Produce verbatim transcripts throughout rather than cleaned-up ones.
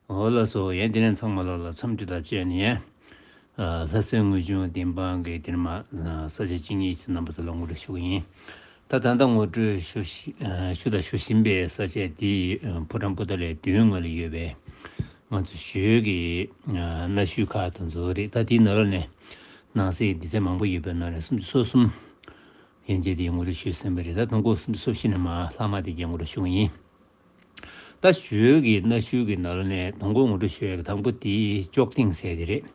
འོ་ལགས་སོ། ཡང་དེ་ནས་ཚང་མ་ལོ་ལ་འཚམས་འདྲི་དང་བཅས་ནས། ཨ། ལྷ་སའི་དངོས་བྱུང་བདེན་དཔང་གི་དེར་མ་ས་ཆ་གཅིག་གཉིས་ཤིག་རྣམ་པ་ཚོ་ལ་ངོ་སྤྲོད་ཞུ་གི་ཡིན། ད་ད་ལྟ་ངོ་སྤྲོད་ཞུ་ཞུ་དང་ཞུ་བཞིན་པའི་ས་ཆ་དེ་ཕོ་བྲང་པོ་ཏ་ལའི་མདུན་ངོས་ལ་ཡོད་པའི་ང་ཚོ་ཞོལ་གྱི་གནའ་ཤུལ་ཁག་དེ་ཚོ་རེད། ད་དེའི་ནང་ལོགས་ནས་ནང་གསེས་སྡེ་ཚན་མང་པོ་ཡོད་པའི་ནང་ནས་སུམ་ཅུ་སོ་གསུམ་ཡན་ཆད་དེ་ངོ་སྤྲོད་ཞུས་ཟིན་པ་རེད། ད་དང་པོ་སུམ་ཅུ་སོ་བཞི་ནས་མར་ལྷག་མ་དེ་གའི་ངོ་སྤྲོད་ཞུ་གི་ཡིན། ད་ཞོལ་གྱི་གནའ་ཤུལ་གྱི་ནང་ལོགས་ནས་དང་པོ་ངོ་སྤྲོད་ཞུ་ཡག་གི་དང་པོ་དེ་ཅོག་སྟེང་ཟེར་དེ་རེད།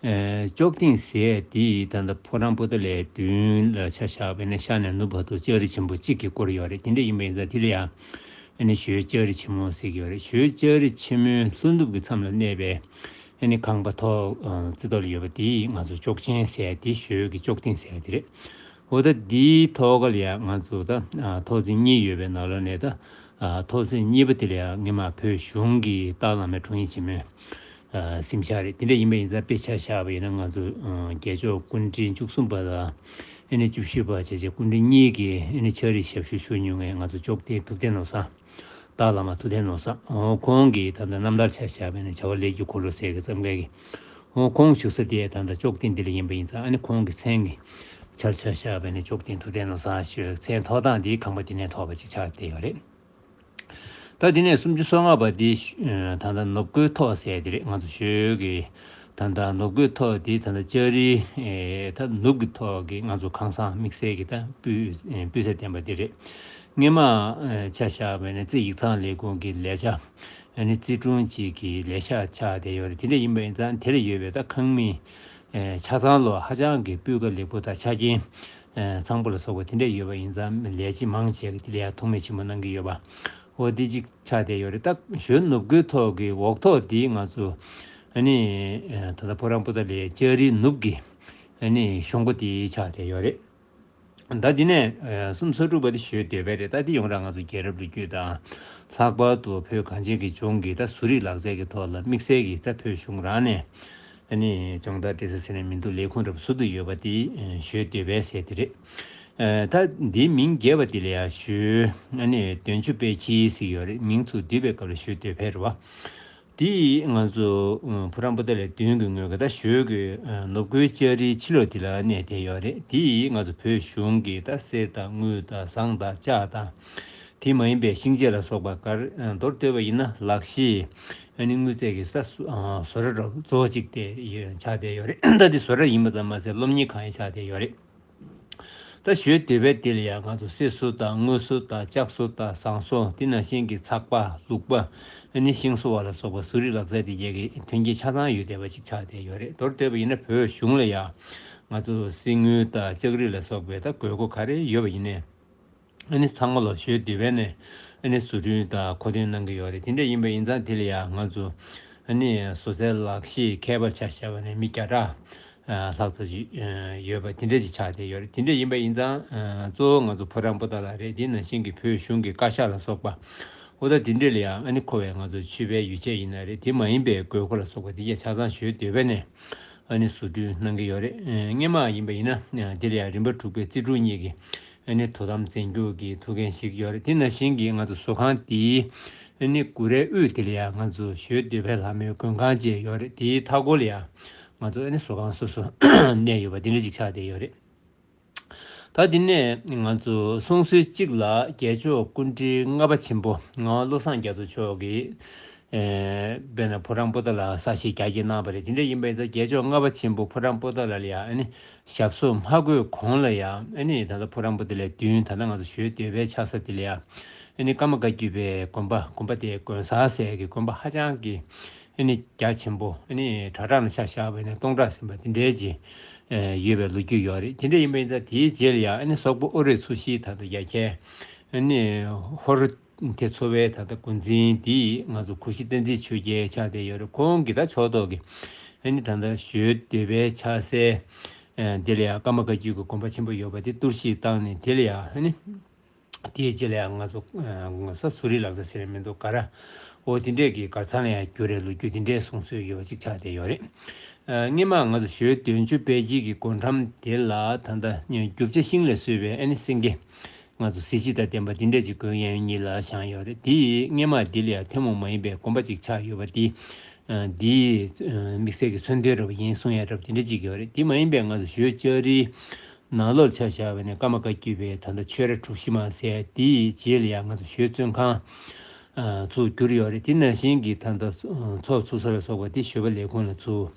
ཨེ། ཅོག་སྟེང་ཟེར་དེ་ད་ལྟ་ཕོ་བྲང་པོ་ཏ་ལའི་མདུན་ལ་ཆ་བཞག་པ་ཡིན་ན་ཤར་ནས་ནུབ་བར་དུ་ལྕགས་རི་ཆེན་པོ་གཅིག་གིས་བསྐོར་ཡོད་རེད། དེ་འདྲ་ཡིན་པ་ཡིན་ཙང་དེ་ལ་ཡང་ཨ་ནི་ཞོལ་ལྕགས་རི་ཆེན་མོ་ཟེར་གྱི་ཡོད་རེད། ཞོལ་ལྕགས་རི་ཆེན་མོའི་ལྷོ་ནུབ་ཀྱི་མཚམས་ལ་གནས་པའི་ཨ་ནི་ཁང་པ་ཐོག་ཨ་རྩེ་ཐོག་ལ་ཡོད་པ་དེ་ང་ཚོ་ཅོག་ཆེན་ཟེར་དེ་ཞོལ་གྱི་ཅོག་སྟེང་ཟེར་དེ་རེད། འོ་ད་འདིའི་ཐོག་ཁ་ལ་ཡང་ང་ཚོ་ད་ཨ་ཐོག་ཚད་གཉིས་ཡོད་པའི་ནང་ལོགས་ནས་ད་ཨ་ཐོག་ཚད་གཉིས་པ་དེ་ལ་ཡང་སྔོན་མ་བོད་གཞུང་གི་སྟག་བླ་མའི་དྲུང་ཡིག་ཆེན་མོའི་ཨ་གཟིམ་ཤག་རེད། དེ་འདྲ་ཡིན་པ་ཡིན་ཙང་དཔེ་ཆ་བཞག་པ་ཡིན་ན་ང་ཚོ་ཨ་རྒྱལ་མཆོག་སྐུ་ཕྲེང་བཅུ་གསུམ་པ་དང་ཨ་ནི་བཅུ་བཞི་པ་བྱས་བྱས་སྐུ་ཕྲེང་གཉིས་ཀྱི་ཨ་ནི་ཕྱག་བྲིས་ཞབས་ཞུ་ཞུ་མྱོང་མཁན་ང་ཚོ་ཅོག་སྟེང་ཐུབ་བསྟན་ནོར་བཟང་། སྟག་བླ་མ་ཐུབ་བསྟན་ནོར་བཟང་། ཨོ་ཁོང་གིས་ད་ལྟ་རྣམ་ཐར་ཆ་བཞག་པ་ཡིན་ན་བྱ་བ་ལས་ཀྱི་འཁོར་ལོ་ཟེར་གྱི་བརྩམས་མཁན་གྱི། ཨོ་ཁོང་བཞུགས་ས་དེ་ད་ལྟ་ཅོག་སྟེང་འདི་ལ་ཡིན་པ་ཡིན་ཙང་ཨ་ནི་ཁོང་གི་མཚན་གྱི་ཆར་ཆ་བཞག་པ་ཡིན་ན་ཅོག་སྟེང་ཐུབ་བསྟན་ནོར་བཟང་ཞེས་པའི་མཚན་ཐོགས་སྟངས་འདི་ཁང་པ་འདི་ནས་ཐོགས་པ་ཅིག་ཆགས་བསྡད་ཡོད་རེད། ད་འདི་ནས་སུམ་ཅུ་སོ་ལྔ་པ་འདི་ཤོ་ད་ལྟ་ནུབ་སྒོའི་ཐོག་ཟེར་དེ་རེད། ང་ཚོ་ཞོལ་གྱི་ད་ལྟ་ནུབ་སྒོའི་ཐོག་འདི་ད་ལྟ་ལྕགས་རིའི་ཨེ་ད་ནུབ་ཀྱི་ཐོག་གི་ང་ཚོ་ཁང་བཟང་དམིགས་བསལ་གྱི་ད་སྤུས་ཨེ་སྤུས་ཚད་ལྡན་པ་འདི་རེད། སྔོན་མ་ཨེ་ཆ་བཞག་པ་ཡིན་ན་རྩེ་ཡིག་ཚང་ལས་ཁུངས་ཀྱི་ལས་བྱ་ཨ་ནི་རྩིས་དྲུང་གཅིག་གི་ལས་ཤག་ཆགས་བསྡད་ཡོད་རེད། དེ་འདྲ་ཡིན་པ་ཡིན་ཙང་དེ་ལ་ཡོད་པའི་ད་ཁང་མིག་ཨེ་ཆ་ཚང་ལོ་ཧ་ཅང་གི་སྤུས་ཀ་ལེགས་པོ་དང་ཆ་རྐྱེན་ཨེ་ཚང་པོ་ལ་སོགས་པ་དེ་འདྲ་ཡོད་པ་ཡིན་ཙང་ལས་བྱེད་མང་ཆེ་གི་དེ་ལ་ཡང་ཐོགས་མེད་ཆེན་པོ་གནང་གི་ཡོད་པ། འོ་དེ་གཅིག་ཆགས་བསྡད་ཡོད་རེད། ད་ཞོལ་ནུབ་སྒོའི་ཐོག་གི་འོག་ཐོག་དེ་ང་ཚོ་ཨ་ནི་ཨེ་ད་ལྟ་ཕོ་བྲང་པོ་ཏ་ལའི་ལྕགས་རིའི་ནུབ་ཀྱི་ཨ་ནི་གཞོང་པ་དེ་ཆགས་བསྡད་ཡོད་རེད། ད་འདི་ནས་ཨ་སུམ་ཅུ་སོ་དྲུག་པ་དེ་ཞོལ་འདོད་པའི་རེད། ད་འདི་ཡོངས་གྲགས་ང་ཚོ་རྒྱལ་རབས་ལོ་རྒྱུས་དང་། ལྷག་པར་དུ་བོད་གངས་ཅན་གྱི་ལྗོངས་ཀྱི་ད་བཟོ་རིག་ལག་རྩལ་གྱི་ཐོག་ལ་དམིགས་བསལ་གྱི་ད་བོད་གཞུང་རང་ནས་ཨ་ནི་སྦྱོང་བརྡར་སྤྲད་ས་ཟེར་ནས་མི་འདུག་ལས་ཁུངས་འདྲ་པོ་ཟུར་དུ་ཡོད་པ་དེ་ཨ་ཞོལ་འདོད་པའི་ཟེར་དེ་རེད། ཨ་ད་འདིའི་མིང་རྒྱས་པ་དེ་ལ་ཡང་ཞོལ་ཨ་ནི་དོན་གཅོད་དཔལ་སྐྱིད་ཟེར་ཡོད་རེད། མིང་ཚུར་བསྡུས་པའི་སྐབས་ལ་ཞོལ་འདོད་པའི་རེད་བ། དེ་ཡིས་ང་ཚོ་ཨ་ཕོ་བྲང་པོ་ཏ་ལའི་མདུན་གྱི་ངོས་ཀྱི་ད་ཞོལ་གྱི་ཨ་ནུབ་སྒོའི་ལྕགས་རིའི་ཕྱི་ལོགས་དེ་ལ་གནས་བསྡད་ཡོད་རེད། དེ་ཡིས་ང་ཚོ་བོད་གཞུང་གི་ད་གསེར་དང་དངུལ་དང་ཟངས་དང་ལྕགས་དང་། དེ་མ་ཡིན་པའི་ཤིང་བྱ་ལ་སོགས་པ་གར་ཨ་མདོར་བསྡུས་པ་ཡིན་ན་ལག་ཤེས་ཨ་ནི་དངུལ་རྩིས་ཀྱི་ས་སུ་ཨ་བཟོ་གྲྭ་འདྲ་པོ་གཙོ་བོ་གཅིག་དེ་ཡོད་ཆགས་བསྡད་ཡོད་རེད། ད་དེ་བཟོ་གྲྭ་ཡིན་པ་ཙམ་མ་ཟད་སློབ་གཉེར་ཁང་ཡང་ཆགས་བསྡད་ཡོད་རེད། ད་ཞོལ་འདོད་པའི་དེ་ལ་ཡང་ང་ཚོ་གསེར་བཟོ་དང་དངུལ་བཟོ་དང་ལྕགས་བཟོ་དང་ཟངས་བཟོ། དེ་ནང་བཞིན་གྱི་ཚགས་པར་ལུག་པ་ཨ་ནི་ཤིང་བཟོ་བ་ལ་སོགས་པ་བཟོ་རིག་ལག་རྩལ་དེ་གའི་གི་མཐུན་རྐྱེན་ཆ་ཚང་ཡོད་བསྡད་པ་ཅིག་ཆགས་བསྡད་ཡོད་རེད། མདོར་བསྡུས་པ་ཡིན་ན་བོད་གཞུང་ལ་ཡང་ང་ཚོ་གསེར་དངུལ་དང་ལྕགས་རིགས་ལ་སོགས་པའི་ད་དགོས་མཁོ་ག་རེ་ཡོད་པ་ཡིན་ནའི་ཨ་ནི་ཚང་མ་ལོ་ཞོལ་འདོད་པའི་ནས་ཨ་ནི་བཟོ་སྐྲུན་དང་མཁོ་འདོན་གནང་གི་ཡོད་རེད། དེ་འདྲ་ཡིན་པ་ཡིན་ཙང་དེ་ལ་ཡང་ང་ཚོ་ཨ་ནི་བཟོ་རྩལ་ལག་ཤེས་མཁས་པར་ཆ་བཞག་པ་ནས་མི་བརྒྱ་ཕྲག་ལྷག་ཙམ་ཅིག་ཡོད་པ་དེ་འདྲ་ཅིག་ཆགས་བསྡད་ཡོད་རེད། དེ་འདྲ་ཡིན་པ་ཡིན་ཙང་གཙོ་བོ་ང་ཚོ་ཕོ་བྲང་པོ་ཏ་ལ་རེད། དེ་ནང་བཞིན་གྱི་བོད་གཞུང་གི་བཀའ་ཤག་ལ་སོགས་པ་འོ་ད་དེ་འདྲ་ལ་ཡང་ཨ་ནི་མཁོ་བའི་ང་ཚོ་མཆོད་པའི་ཡོ་བྱད་ཡིན་ན་རེད། དེ་མ་ཡིན་པའི་དགོས་མཁོ་ལ་སོགས་པ་དེ་གས་ཆ་ཚང་ཞོལ་འདོད་པའི་ནས་ཨ་ནི་བཟོ་སྐྲུན་གནང་གི་ཡོད་རེད། སྔོན་མ་ཡིན་པ་ཡིན་ན་དེ་ལ་ཡང་རིམ་པ་དྲུག་པའི་རྩིས་དྲུང་གཉིས་ཀྱི་ཨ་ནི་དོ་དམ་འཛིན་སྐྱོང་གི་ཐུགས་འགན་བཞེས་ཀྱི་ཡོད་རེད། དེ་ནང་བཞིན་གྱི་ང་ཚོ་བཟོ་ཁང་དེའི་ཨ་ནི་སྒོ་རའི་དབུས་དེ་ལ་ཡང་ང་ཚོ་ཞོལ་འདོད་པའི་ལྷ་མོའི་མགོན་ཁང་བཅས་ཡོད་རེད། དེའི་མཐའ་སྐོར་ལ་ཡང་ང་ཚོ་ཨ་ནི་བཟོ་ཁང་སོ་སོ་གནས་ཡོད་པ་དེ་འདྲ་ཅིག་ཆགས་བསྡད་ཡོད་རེད། ད་དེ་ནས་ང་ཚོ་སྲུང་སྲོལ་གཅིག་ལ་རྒྱལ་མཆོག་སྐུ་ཕྲེང་ལྔ་པ་ཆེན་པོ་ངག་དབང་བློ་བཟང་རྒྱ་མཚོ་མཆོག་གིས་ཨེ་དཔེར་ན་ཕོ་བྲང་པོ་ཏ་ལ་ས་གཞི་རྒྱ་སྐྱེད་གནང་བ་རེད། དེ་འདྲ་ཡིན་པ་ཡིན་ཙང་རྒྱལ་མཆོག་ལྔ་པ་ཆེན་པོ་ཕོ་བྲང་པོ་ཏ་ལ་ལ་ཡང་ཨ་ནི་ཞབས་སོར་མ་བཀོད་གོང་ལ་ཡང་ཨ་ནི་ད་ལྟ་ཕོ་བྲང་པོ་ཏ་ལའི་མདུན་ད་ལྟ་ང་ཚོ་ཞོལ་འདོད་པའི་ཆགས་ས་དེ་ལ་ཡང་ཨ་ནི་ཀརྨ་བཀའ་བརྒྱུད་པའི་དགོན་པ་དགོན་པ་དེའི་དགོན་གསར་ཟེར་གྱི་དགོན་པ་ཧ་ཅང་གི་ཨ་ནི་རྒྱ་ཆེན་པོ་ཨ་ནི་དྲ་གྲགས་ནང་ཆ་བཞག་པ་ཡིན་ན་སྟོང་ཕྲག་ཟིན་པ་དེ་འདྲའི་ཅིག་ཡོད་པའི་ལོ་རྒྱུས་ཡོད་རེད། དེ་འདྲ་ཡིན་པ་ཡིན་ཙང་དེའི་རྗེས་ལ་ཡང་ཨ་ནི་སོག་པོ་ཨོ་རོད་ཚོ་བཞིའི་ད་ལྟ་རྒྱ་ཁྱལ་ཨ་ནི་ཧོར་དེ་ཚོ་བའི་ད་ལྟ་འགོ་འཛིན་དེ་ང་ཚོ་གུ་ཤྲི་བསྟན་འཛིན་ཆོས་རྒྱལ་ཆགས་བསྡད་ཡོད་རེད། ཁོང་གི་ད་ཕྱོགས་གཏོགས་ཀྱི་ཨ་ནི་ད་ལྟ་ཞོལ་འདོད་པའི་ཆགས་སའི་དེ་ལ་ཡང་ཀརྨ་བཀའ་བརྒྱུད་ཀྱི་དགོན་པ་ཆེན་པོ་ཡོད་པ་དེ་གཏོར་བཤིག་བཏང་ནས་དེ་ལ་ཡང་ཨ་ནི། དེའི་རྗེས་ལ་ཡང་ང་ཚོ་ང་ས་བཟོ་རིག་ལག་རྩལ་ཟེར་ནས་མི་འདུག་ག་ར། འོ་དེ་འདྲས་ཀྱི་གར་ཚང་ལ་ཡང་བསྒྱུར་རེ་ལོ་རྒྱུས་དེ་འདྲས་གསུང་སྲོལ་ཡོད་པ་ཅིག་ཆགས་བསྡད་ཡོད་རེད། སྔོན་མ་ང་ཚོ་ཞོལ་དོན་གཅོད་དཔལ་སྐྱིད་ཀྱི་སྒོ་འགྲམ་དེ་ལ་ད་ལྟ་རྒྱུ་ཆ་ཤིང་ལས་བཟོས་པའི་ཨ་ནི་སེང་གེ་ ང་ཚོ་གཟི་བརྗིད་དང་ལྡན་པ་འདི་འདྲ་ཅིག་དགོན་གཡས་གཡོན་གཉིས་ལ་བཞེངས་ཡོད་རེད། དེ་ཡི་སྔས་མ་འདི་ལ་ཡང་ཐུན་མོང་མ་ཡིན་པའི་དགོན་པ་ཅིག་ཆགས་ཡོད་པ་འདི། ཨ་འདི་ཡི་དམིགས་བསལ་གྱི་མཚོན་དོན་འདྲ་བ་ཡིན་གསུང་ཡ་འདྲ་བ་དེ་འདྲ་ཅིག་ཡོད་རེད། དེ་མ་ཡིན་པའི་ང་ཚོ་ཞོལ་ལྕགས་རིའི་ནང་ལོགས་ཆ་བཞག་པ་ཡིན་ན་ཀརྨ་བཀའ་བརྒྱུད་པའི་ད་ལྟ་ཆོས་ར་གྲུ་བཞི་མ་ཟེར་དེ་ཡི་རྗེས་ལ་ཡང་ང་ཚོ་ཞོལ་བཙོན་ཁང་ཨ་ཚུར་བསྒྱུར་ཡོད་རེད། དེ་ནང་བཞིན་གྱི་ད་ལྟ་ཚོགས་ཚུགས་ས་ལ་སོགས་པ་དེ་ཞོལ་པ་ལས་ཁུངས་ལ་ཚུར་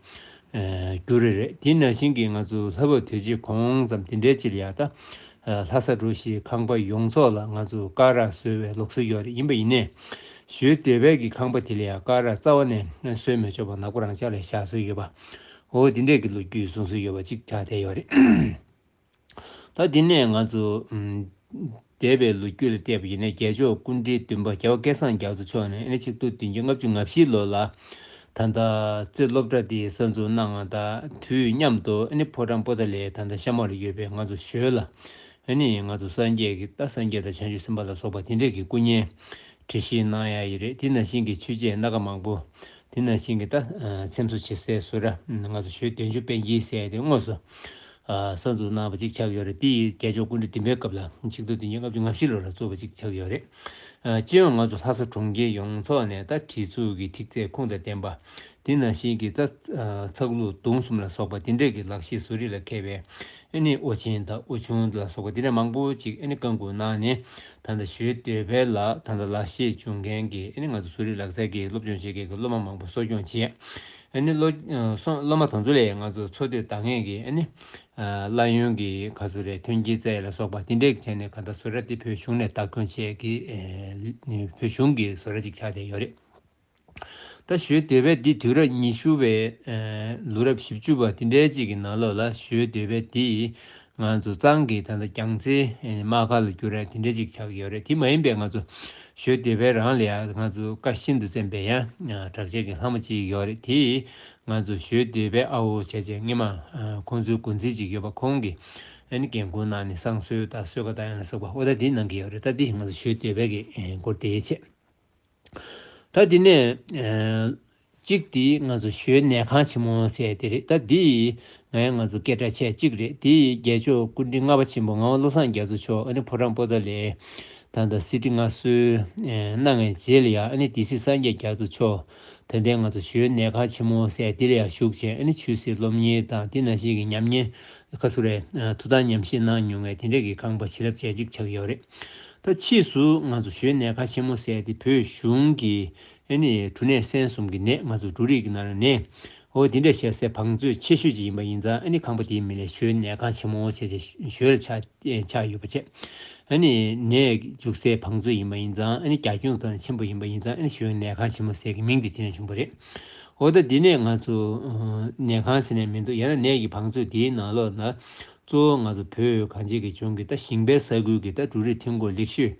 ཨ་བསྒྱུར་ཡོད་རེད། དེ་ནང་བཞིན་གྱི་ང་ཚོ་ལྷ་བབས་དུས་ཆེན་གོང་ཙམ་དེ་འདྲའི་ཅིག་ལ་ཡང་ད་ཨ་ལྷ་ས་གྲུ་བཞིའི་ཁང་པ་ཡོངས་རྫོགས་ལ་ང་ཚོ་སྐ་རགས་བཟོ་བའི་ལུགས་སྲོལ་ཡོད་རེད། ཡིན་པ་ཡིན་ནའི་ཞོལ་སྡེ་པའི་གི་ཁང་པ་དེ་ལ་ཡང་སྐ་རགས་རྩ་བ་ནས་བཟོ་མི་ཆོག་པ་ནག་པོ་རང་འཇགས་ལ་བཞག་སྲོལ་ཡོད་པ། འོ་དེ་འདྲས་ཀྱི་ལོ་རྒྱུས་གསུང་སྲོལ་ཡོད་པ་ཅིག་ཆགས་བསྡད་ཡོད་རེད། ད་འདི་ནས་ང་ཚོ་ཨམ་འདས་པའི་ལོ་རྒྱུས་ལ་བལྟས་པ་ཡིན་ན། རྒྱལ་མཆོག་སྐུ་ཕྲེང་བདུན་པ་རྒྱལ་བ་སྐལ་བཟང་རྒྱ་མཚོ་མཆོག་ནས་ཨ་ནི་ཆིག་སྟོང་བདུན་བརྒྱ་ལྔ་བཅུ་ང་བཞི་ལོ་ལ་ད་ལྟ་རྩེ་སློབ་གྲྭ་དེ་གསར་འཛུགས་གནང་བ་དང་དུས་མཉམ་དུ་ཨ་ནི་ཕོ་བྲང་པོ་ཏཱ་ལའི་ད་ལྟ་ཤམ་བྷ་ལ་ཡོད་པའི་ང་ཚོ་ཞོལ་ལ་ཨ་ནི་ང་ཚོ་སངས་རྒྱས་ཀྱི་ད་སངས་རྒྱས་དང་བྱང་ཆུབ་སེམས་དཔའ་ལ་སོགས་པ་དེ་འདྲས་ཀྱི་སྐུ་བརྙན་བྲིས་བཞེངས་གནང་ཡ་ཡི་རེད། དེ་ནང་བཞིན་གྱི་ཆོས་རྗེ་སྣ་ཁ་མང་པོ་དེ་ནང་བཞིན་གྱི་ད་ཨ་འཚེམ་བཟོ་བྱེད་སའི་བཟོ་གྲྭ་ང་ཚོ་ཞོལ་བདེ་མཆོག་པཎ་ཆེན་ཟེར་ཡ་དེ་དངོས་སུ་ཨ་གསར་འཛུགས་གནང་བ་ཅིག་ཆགས་ཡོད་རེད། དེ་ཡི་རྒྱལ་མཆོག་སྐུ་ཕྲེང་བདུན་པའི་སྐབས་ལ་ཆིག་སྟོང་བདུན་བརྒྱ་ལྔ་བཅུ་ང་བཞི་ལོ་ལ་བཙུགས་པ་ཅིག་ཆགས་ཡོད་རེད། ཨ་སྤྱི་ཡོངས་ང་ཚོ་ལྷ་ས་གྲོང་ཁྱེར་ཡོངས་རྫོགས་ནས་ད་བྲིས་ཚུགས་ཀྱི་ཐིག་ཚད་ཁུངས་དང་ལྡན་པ། དེ་ནང་བཞིན་གྱི་ད་ཨ་ཚགས་ལུགས་མདུང་གསུམ་ལ་སོགས་པ་དེ་འདྲས་ཀྱི་ལག་ཤེས་བཟོ་རིག་ལ་མཁས་པའི་ཨ་ནི་དབུ་ཆེན་དང་དབུ་ཆུང་ལ་སོགས་པ་དེ་འདྲ་མང་པོ་ཅིག་ཨ་ནི་བཀའ་འགུག་གནང་ནས་ད་ལྟ་ཞོལ་སྡེ་པའི་ལ་ད་ལྟ་ལག་ཤེས་སྦྱོང་མཁན་གྱི་ཨ་ནི་ང་ཚོ་བཟོ་རིག་ལག་རྩལ་གྱི་སློབ་སྦྱོང་བྱེད་མཁན་གྱི་སློབ་མ་མང་པོ་གསོ་སྐྱོང་བྱས། ཨ་ནི་སློབ་ཨ་སོ་སློབ་མ་དེ་ཚོ་ལ་ང་ཚོ་འཚོ་སྡོད་གཏོང་མཁན་གྱི་ཨ་ནི་ཨ་གླ་ཡོན་གྱི་ག་ཚོད་རེད། ཐོན་སྐྱེད་རྩ་ཡ་ལ་སོགས་པ་དེ་འདྲས་བྱས་ནས་ག་ད་བཟོ་གྲྭ་དེ་བོད་གཞུང་ནས་བདག་སྐྱོང་བྱས་ཀྱི་ཨ་བོད་གཞུང་གི་བཟོ་གྲྭ་ཅིག་ཆགས་བསྡད་ཡོད་རེད། ད་ཞོལ་སྡེ་པའི་འདི་དུས་རབས་ཉི་ཤུ་པའི་ཨ་ལོ་རབས་བཞི་བཅུ་པ་དེ་འདྲའི་ཅིག་གི་ནང་ལོགས་ལ་ཞོལ་སྡེ་པའི་འདི་ང་ཚོ་གཙང་གི་ད་ལྟ་རྒྱལ་རྩེའི་དམག་སྒར་ལ་གྱུར་ཡ་དེ་འདྲ་ཅིག་ཆགས་ཀྱི་ཡོད་རེད། དེ་མ་ཡིན་པའི་ང་ཚོ་ཞོལ་སྡེ་པའི་རང་ལ་ཡ་ང་ཚོ་བཀའ་ཤིན་ཏུ་བཙན་པའི་ཡང་གྲགས་ཅན་གྱི་ལྷ་མོ་ཅིག་ཡོད་རེད། དེ་ང་ཚོ་ཞོལ་སྡེ་པའི་ཨ་འོ་བྱས་བྱས་སྔས་མ་ཨ་ཁོང་ཚོའི་འགོ་འཛིན་ཅིག་ཡོད་པ། ཁོང་གིས་ཨ་ནི་འགན་ཁུར་གནང་ནས་བསང་གསོལ་དང་གསོལ་ཁ་བཏང་ཡ་ལ་སོགས་པ་འོ་ད་དེ་གནང་གི་ཡོད་རེད། ད་དེ་ང་ཚོ་ཞོལ་སྡེ་པའི་གི་སྐོར་དེའི་ཆེད། ད་དེ་ནས་ཨ་གཅིག་དེ་ང་ཚོ་ཞོལ་ནས་ཁང་ཆེན་མོ་ཟེར་དེ་རེད། ད་དེ་ང་ཡང་ང་ཚོ་སྐད་གྲགས་ཆེ་གཅིག་རེད། དེ་རྒྱལ་མཆོག་སྐུ་ཕྲེང་ལྔ་པ་ཆེན་པོ་ངག་དབང་བློ་བཟང་རྒྱ་མཚོ་མཆོག་ཨ་ནི་ཕོ་བྲང་པོ་ཏཱ་ལའི་ད་ལྟ་གསེར་ཁྲི་མངའ་གསོལ་གནང་བའི་རྗེས་ལ་ཡང་ཨ་ནི་སྡེ་སྲིད་སངས་རྒྱས་རྒྱ་མཚོ་མཆོག་ད་ལྟའི་ང་ཚོ་ཞོལ་ནས་ཁང་ཆེན་མོ་ཟེར་དེ་ལ་ཡང་བཞུགས་བྱས། ཨ་ནི་ཆོས་སྲིད་སློབ་གཉེར་དང་དེ་ནང་བཞིན་གྱི་ཉམས་ཉེས་ཁ་སུ་རེ་ཐུགས་དམ་ཉམས་བཞེས་གནང་མྱོང་བའི་དེ་འདྲས་ཀྱི་ཁང་པ་བྱིན་རླབས་ཅན་གཅིག་ཆགས་ཡོད་རེད། ད་ཕྱིས་སུ་ང་ཚོ་ཞོལ་ནས་ཁང་ཆེན་མོ་ཟེར་དེ་བོད་གཞུང་གི་ཨ་ནི་འབྲུ་ནད་སྲན་གསུམ་གྱི་ནད། ང་ཚོ་འབྲུ་རིགས་ཀྱི་ནང་ལ་ནད། འོ་དེ་འདྲ་བཤད་སའི་བང་མཛོད་ཆེ་ཤོས་ཅིག་ཡིན་པ་ཡིན་ཙང་། ཨ་ནི་ཁང་པ་དེའི་མིང་ལ་ཞོལ་ནས་ཁང་ཆེན་མོ་ཟེར་བྱས་ཞོལ་ལ་ཆགས་ཆགས་ཡོད་པ་བྱས། ཨ་ནི་ནད་འཇུག་སའི་བང་མཛོད་ཡིན་པ་ཡིན་ཙང་། ཨ་ནི་རྒྱ་ཁྱོན་ཐོག་ནས་ཆེན་པོ་ཡིན་པ་ཡིན་ཙང་། ཨ་ནི་ཞོལ་ནས་ཁང་ཆེན་མོ་ཟེར་གྱི་མིང་དེ་དེ་ནས་བྱུང་བ་རེད། འོ་ད་འདི་ནས་ང་ཚོ་ནས་ཁང་ཟེར་ནས་མི་འདུག་ཡང་ན་ནས་ཀྱི་བང་མཛོད་དེའི་ནང་ལོགས་ན་གཙོ་བོ་ང་ཚོ་བོད་གངས་ཅན་གྱི་ལྗོངས་ཀྱི་ད་ཞིང་པའི་ས་ཁུལ་གྱི་ད་འབྲུ་རིགས་ཐོན་ཁུངས་ལེགས་ཤོས།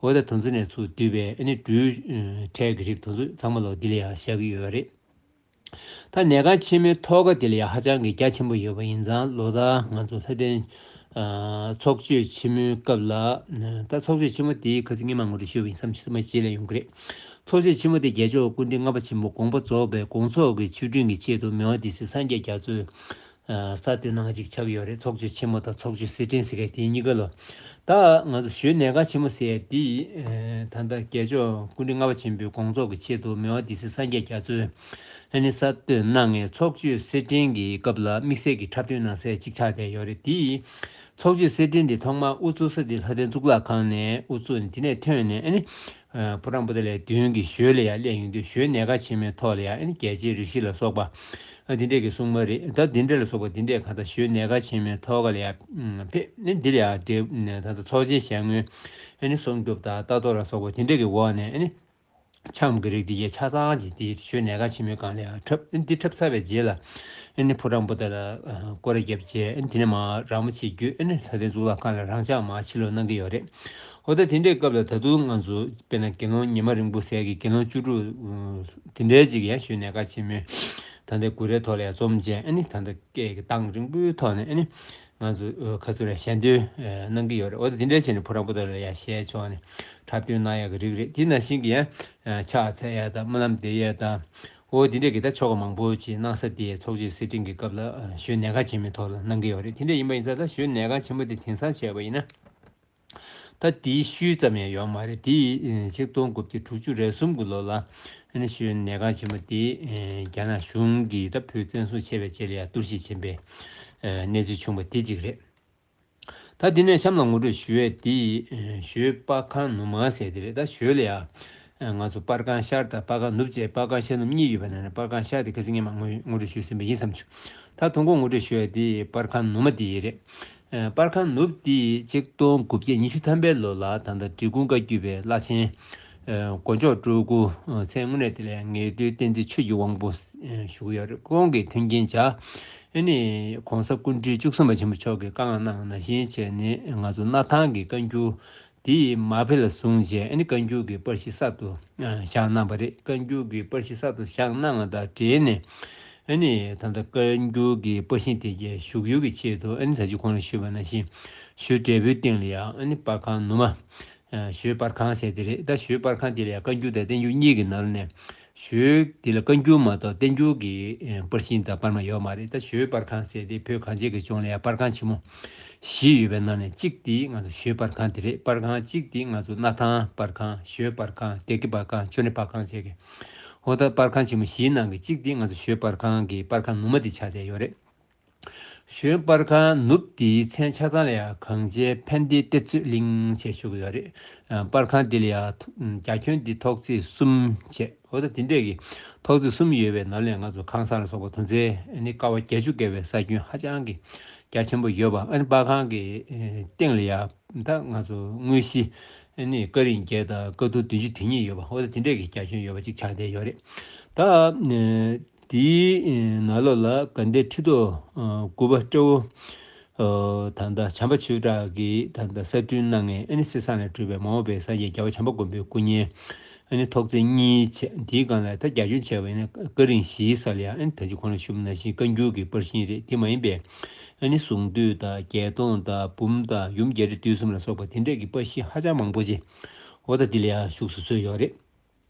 འོ་ད་དེ་ཚོ་ནས་ཚུར་བསྡུས་པའི་ཨ་ནི་འབྲུའི་ཨ་ཁྲལ་གྱི་རིགས་དེ་ཚོ་ཚང་མ་ལོག་འདི་ལ་ཡང་བཞག་གི་ཡོད་རེད། ད་ནས་ཁང་ཆེན་མོའི་ཐོག་ཁ་དེ་ལ་ཡང་ཧ་ཅང་གི་རྒྱ་ཆེན་པོ་ཡོད་པ་ཡིན་ཙང་། ལོ་ལྟར་ང་ཚོ་ལྷ་ལྡན་ཨ་ཚོགས་མཆོད་ཆེན་མོའི་སྐབས་ལ། ད་ཚོགས་མཆོད་ཆེན་མོ་དེའི་ཁ་སང་སྔོན་མ་ངོ་སྤྲོད་ཞུས་པ་ཡིན་བསམ། ཚང་མ་རྗེས་ལ་ཡོང་གི་རེད། ཚོགས་མཆོད་ཆེན་མོ་དེ་རྒྱལ་མཆོག་སྐུ་ཕྲེང་ལྔ་པ་ཆེན་པོ་དགོངས་པ་རྫོགས་པའི་དགོངས་རྫོགས་ཀྱི་མཆོད་སྤྲིན་གྱི་ཆེད་དུ་མི་དབང་སྡེ་སྲིད་སངས་རྒྱས་རྒྱ་མཚོས་ཨ་གསར་གཏོད་གནང་ཅིག་ཆགས་ཡོད་རེད། ཚོགས་མཆོད་ཆེན་མོ་དང་ཚོགས་མཆོད་གསེར་ཕྲེང་ཟེར་མཁན་དེ་གཉིས་ཀ་ལོ། ད་ང་ཚོ་ཞོལ་ནས་ཁང་ཆེན་མོ་ཟེར་ཡ་དེ་ཨ་ད་ལྟ་རྒྱལ་མཆོག་སྐུ་ཕྲེང་ལྔ་པ་ཆེན་པོའི་དགོངས་རྫོགས་ཀྱི་ཆེད་དུ་མི་དབང་སྡེ་སྲིད་སངས་རྒྱས་རྒྱ་མཚོས་ཨ་ནི་གསར་གཏོད་གནང་བའི་ཚོགས་མཆོད་གསེར་ཕྲེང་གི་སྐབས་ལ་དམིགས་བསལ་གྱི་འཁྲབ་སྟོན་གནང་སའི་ཅིག་ཆགས་བསྡད་ཡོད་རེད། དེ་ཚོགས་མཆོད་གསེར་ཕྲེང་དེ་ཐོག་མར་དབུ་བཙུགས་ས་དེ་ལྷ་ལྡན་གཙུག་ལག་ཁང་ནས་དབུ་བཙུགས་ནས། དེ་ནས་ཐོན་ནས་ཨ་ནི་ཕོ་བྲང་པོ་ཏཱ་ལའི་མདུན་གྱི་ཞོལ་ལ་ཡར་སླེབས་ཡོང་དུས། ཞོལ་ནས་ཁང་ཆེན་མོའི་ཐོག་ལ་ཡང་ཨ་ནི་རྒྱལ་ཆེན་རིགས་བཞི་ལ་སོགས་པ་ཨ་འདི་འདྲས་ཀྱི་སྲུང་མ་རེད། ད་འདི་འདྲས་ལ་སོགས་པ་འདི་འདྲས་གང་ལྟར་ཞོལ་ནས་ཁང་ཆེན་མོའི་ཐོག་ཁ་ལ་ཡར་ཕེབས་ནས། འདི་ལ་ཡར་འབྲེལ་ད་ལྟ་ཚོགས་ཆེན་ཞལ་ངོའི་ཨ་ནི་སྲུང་སྐྱོབ་དང་ལྟ་རྟོག་ལ་སོགས་པ་འདི་འདྲས་ཀྱི་འོག་ནས་ཨ་ནི་འཆམ་གྱི་རིགས་འདི་གས་ཆ་ཚང་ཅིག་འདི་ཞོལ་ནས་ཁང་ཆེན་མོའི་སྒང་ལ་ཡར་འཁྲབ། ཨ་ནི་འདི་འཁྲབ་ཚར་བའི་རྗེས་ལ་ཨ་ནི་ཕོ་བྲང་པོ་ཏཱ་ལ་སྐོར་ར་བརྒྱབ་རྗེས། ཨ་ནི་དེ་ནས་མར་ར་མོ་ཆེ་བརྒྱུད། ཨ་ནི་ལྷ་ལྡན་གཙུག་ལག་ཁང་ལ་རང་འཇགས་མར་ཕྱིར་ལོག་གནང་གི་ཡོད་རེད། འོ་ད་དེ་འདྲའི་སྐབས་ལ་ད་དུང་ང་ཚོ་དཔེར་ན་དགེ་སློང་ཉི་མ་རིང་པོ་ཟེར་གྱི་དགེ་སློང་བཅུ་དྲུག་དེ་འདྲའི་ཅིག་ཡང་ཞོལ་ནས་ཁང་ཆེན་མོའི་ད་ལྟའི་གུ་རུའི་ཐོག་ལ་ཡང་འཛོམས་བྱས། ཨ་ནི་ད་ལྟ་སྐད་ཀྱི་གདངས་རིང་པོའི་ཐོག་ནས་ཨ་ནི་ང་ཚོ་ཁ་ཚུར་ལ་ཞལ་འདོན་གནང་གི་ཡོད་རེད། འོ་ད་དེ་འདྲའི་བྱས་ནས་ཕོ་བྲང་པོ་ཏཱ་ལ་ཡང་ཞལ་ཕྱོགས་ནས་འཁྲབ་སྟོན་གནང་ཡག་གི་རིགས་རེད། དེ་ནང་བཞིན་གྱི་ཡང་ཕྱག་འཚལ་ཡག་དང་སྨོན་ལམ་འདེབས་ཡག་དང་། འོ་དེ་འདྲའི་གི་ད་ཆོ་ག་མང་པོ་ཅིག་གནང་ས་དེ་ཚོགས་ཆོས་གསེར་ཕྲེང་གི་སྐབས་ལ་ཞོལ་ནས་ཁང་ཆེན་མོའི་ཐོག་ལ་གནང་གི་ཡོད་རེད། དེ་འདྲ་ཡིན་པ་ཡིན་ཙང་། ད་ཞོལ་ནས་ཁང་ཆེན་མོ་དེ་དེང་སང་བྱས་པ་ཡིན་ན། ད་དེའི་ཤུལ་ཙམ་ཡང་ཡོད་མ་རེད། དེ་ཆིག་སྟོང་དགུ་བརྒྱ་དྲུག་ཅུ་རེ་གསུམ་གྱི་ལོ་ལ་ཨ་ནི་ཞོལ་ནས་གང་ཆེན་པོ་དེ་རྒྱ་ནག་གཞུང་གིས་ད་བོད་བཙན་བཟུང་བྱས་པའི་རྗེས་ལ་ཡང་གཏོར་བཤིག་ཕྱིན་པའི་གནས་ཚུལ་བྱུང་བ་དེ་གཅིག་རེད། ད་དེ་ནས་གཤམ་ལ་ངོ་སྤྲོད་ཞུ་ཡས་དེ་ཞོལ་པར་ཁང་ནུབ་མ་ཟེར་དེ་རེད། ད་ཞོལ་ལ་ཡང་ང་ཚོ་པར་ཁང་ཤར་དང་པར་ཁང་ནུབ་བཅས་པར་ཁང་ཤར་ནུབ་གཉིས་ཡོད་པ་ནང་ནས་པར་ཁང་ཤར་དེ་ཁ་སང་ངས་མ་ངོ་ངོ་སྤྲོད་ཞུས་ཟིན་པ་ཡིན་བསམ་བྱུང་། ད་དང་པོ་ངོ་སྤྲོད་ཞུ་ཡས་དེ་པར་ཁང་ནུབ་མ་དེ་རེད། ཨ། པར་ཁང་ནུབ་དེ་ཆིག་སྟོང་དགུ་བརྒྱ་ཉི་ཤུ་ཐམ་པའི་ལོ་ལ་ད་ལྟ་འབྲི་གུང་བཀའ་བརྒྱུད་པའི་བླ་ཆེན་ཨ། དཀོན་མཆོག་སྤྲུལ་སྐུ། ཨ། མཚན་དངོས་གནས་དེ་ལ་ཡང་ངེས་དོན་བསྟན་འཛིན་ཆོས་ཀྱི་དབང་པོ། ཨ། ཞུ་གི་ཡོད་རེད། ཁོང་གིས་མཐུན་རྐྱེན་བྱས། ཨ་ནི་༸གོང་ས་སྐུ་ཕྲེང་བཅུ་གསུམ་པ་ཆེན་པོ་མཆོག་གིས་བཀའ་མངགས་གནང་བ་ནང་བཞིན་བྱས་ནས་ང་ཚོ་སྣར་ཐང་གི་བཀའ་འགྱུར་དེ་མ་ཕེ་ལ་བཟུང་བྱས། ཨ་ནི་བཀའ་འགྱུར་གྱི་པར་གཞི་གསར་དུ་ཨ། བཞག་གནང་བ་རེད། བཀའ་འགྱུར་གྱི་པར་གཞི་གསར་དུ་བཞག་གནང་བ་དང་འབྲེལ་ནས། ཨ་ནི་ད་ལྟ་བཀའ་འགྱུར་གྱི་པར་ཤིང་དེ་གའི་བཞུགས་ཡུལ་གྱི་ཆེད་དུ། ཨ་ནི་ད་ཅི་གོང་ལ་ཞུས་པ་ནང་བཞིན་ཞོལ་འབྲས་སྤུངས་སྟེང་ལ་ཡང་ཨ་ནི་པར་ཁང་ནུབ་མ། ཨ། ཞོལ་པར་ཁང་ཟེར་དེ་རེད། ད་ཞོལ་པར་ཁང་དེ་ལ་ཡང་བཀའ་འགྱུར་དང་བསྟན་འགྱུར་གཉིས་ཀྱི་ནང་ནས། ཞོལ་དེ་ལ་བཀའ་འགྱུར་མ་གཏོགས་བསྟན་འགྱུར་གྱི་ཨ། པར་ཤིང་དང་པར་མ་ཡོད་མ་རེད། ད་ཞོལ་པར་ཁང་ཟེར་དེ་བོད་གངས་ཅན་གྱི་ལྗོངས་ལ་ཡང་པར་ཁང་ཆེན་མོ་བཞི་ཡོད་པའི་ནང་ནས་གཅིག་དེ་ང་ཚོ་ཞོལ་པར་ཁང་དེ་རེད། པར་ཁང་གཅིག་དེ་ང་ཚོ་སྣར་ཐང་པར་ཁང་། ཞོལ་པར་ཁང་། བདེ་སྐྱིད་པར་ཁང་། ཆོས་གླིང་པར་ཁང་ཟེར་གི། འོ། ད་པར་ཁང་ཆེན་མོ་བཞིའི་ནང་གི་གཅིག་དེ་ང་ཚོ་ཞོལ་པར་ཁང་གི་པར་ཁང་ནུབ་མ་དེ་ཆགས་བསྡད་ཡོད་རེད། ཞོལ་པར་ཁང་ནུབ་དེའི་མཚན་ཆ་ཚང་ལ་ཡང་གངས་ཅན་ཕན་བདེ་གཏེར་མཛོད་གླིང་ཞེས་ཞུ་གི་ཡོད་རེད། ཨ། པར་ཁང་དེ་ལ་ཡང་རྒྱ་ཁྱོན་དེ་ཐོག་བརྩེགས་གསུམ་བྱས། འོ། ད་དེ་འདྲས་ཀྱི་ཐོག་བརྩེགས་གསུམ་ཡོད་པའི་ནང་ལ་ང་ཚོ་ཁང་གསར་ལ་སོགས་པ་དོན་ཚན་ཨ་ནི་ཀ་བ་བརྒྱད་ཅུ་བརྒལ་བའི་ས་ཁྱོན་ཧ་ཅང་གི་རྒྱ་ཆེན་པོ་ཡོད་པ། ཨ་ནི་པར་ཁང་གི་ཨ། སྟེང་ལ་ཡང་ད་ང་ཚོ་དངོས་གཞི་ཨ་ནི་ཀ་རིང་བརྒྱད་དང་ཀ་ཐུར་བདུན་ཅུ་དོན་གཉིས་ཡོད་པ། འོ། ད་དེ་འདྲས་ཀྱི་རྒྱ་ཁྱོན་ཡོད་པ་ཅིག་ཆགས་བསྡད་ཡོད་རེད། ད་ཨ། དེའི་ནང་ལོགས་ལ་དགའ་ལྡན་ཁྲི་ཐོག་ཨ། དགུ་པ་སྤྲེའུ། ཨ། ད་ལྟ་བྱམས་པ་ཆོས་གྲགས་ཀྱིས་ད་ལྟ་གསར་སྐྲུན་གནང་མཁན་ཨ་ནི་སྲིད་བཟང་ལས་གྲུབ་པའི་མ་འོངས་པའི་སངས་རྒྱས་རྒྱལ་བ་བྱམས་པ་མགོན་པོའི་སྐུ་བརྙན་ཨ་ནི་ཐོག་བརྩེགས་གཉིས་བྱས། དེའི་སྒང་ལ་ད་རྒྱ་ཁྱོན་བྱས་པ་ཡིན་ན་ཀ་རིང་བཞིའི་ས་ལ་ཡང་ཨ་ནི་ད་ཅི་གོང་ལ་ཞུས་པ་ནང་བཞིན་བཀའ་འགྱུར་གྱི་པར་ཤིང་རེད། དེ་མ་ཡིན་པའི་ཨ་ནི་གཟུངས་བསྡུས་དང་བརྒྱད་སྟོང་དང་འབུམ་དང་ཡུམ་རྒྱས་འབྲིང་བསྡུས་གསུམ་ལ་སོགས་པ་དེ་འདྲས་ཀྱི་པར་ཤིང་ཧ་ཅང་མང་པོ་ཅིག་འོ། ད་དེ་ལ་ཡང་བཞུགས་སུ་གསོལ་ཡོད་རེད།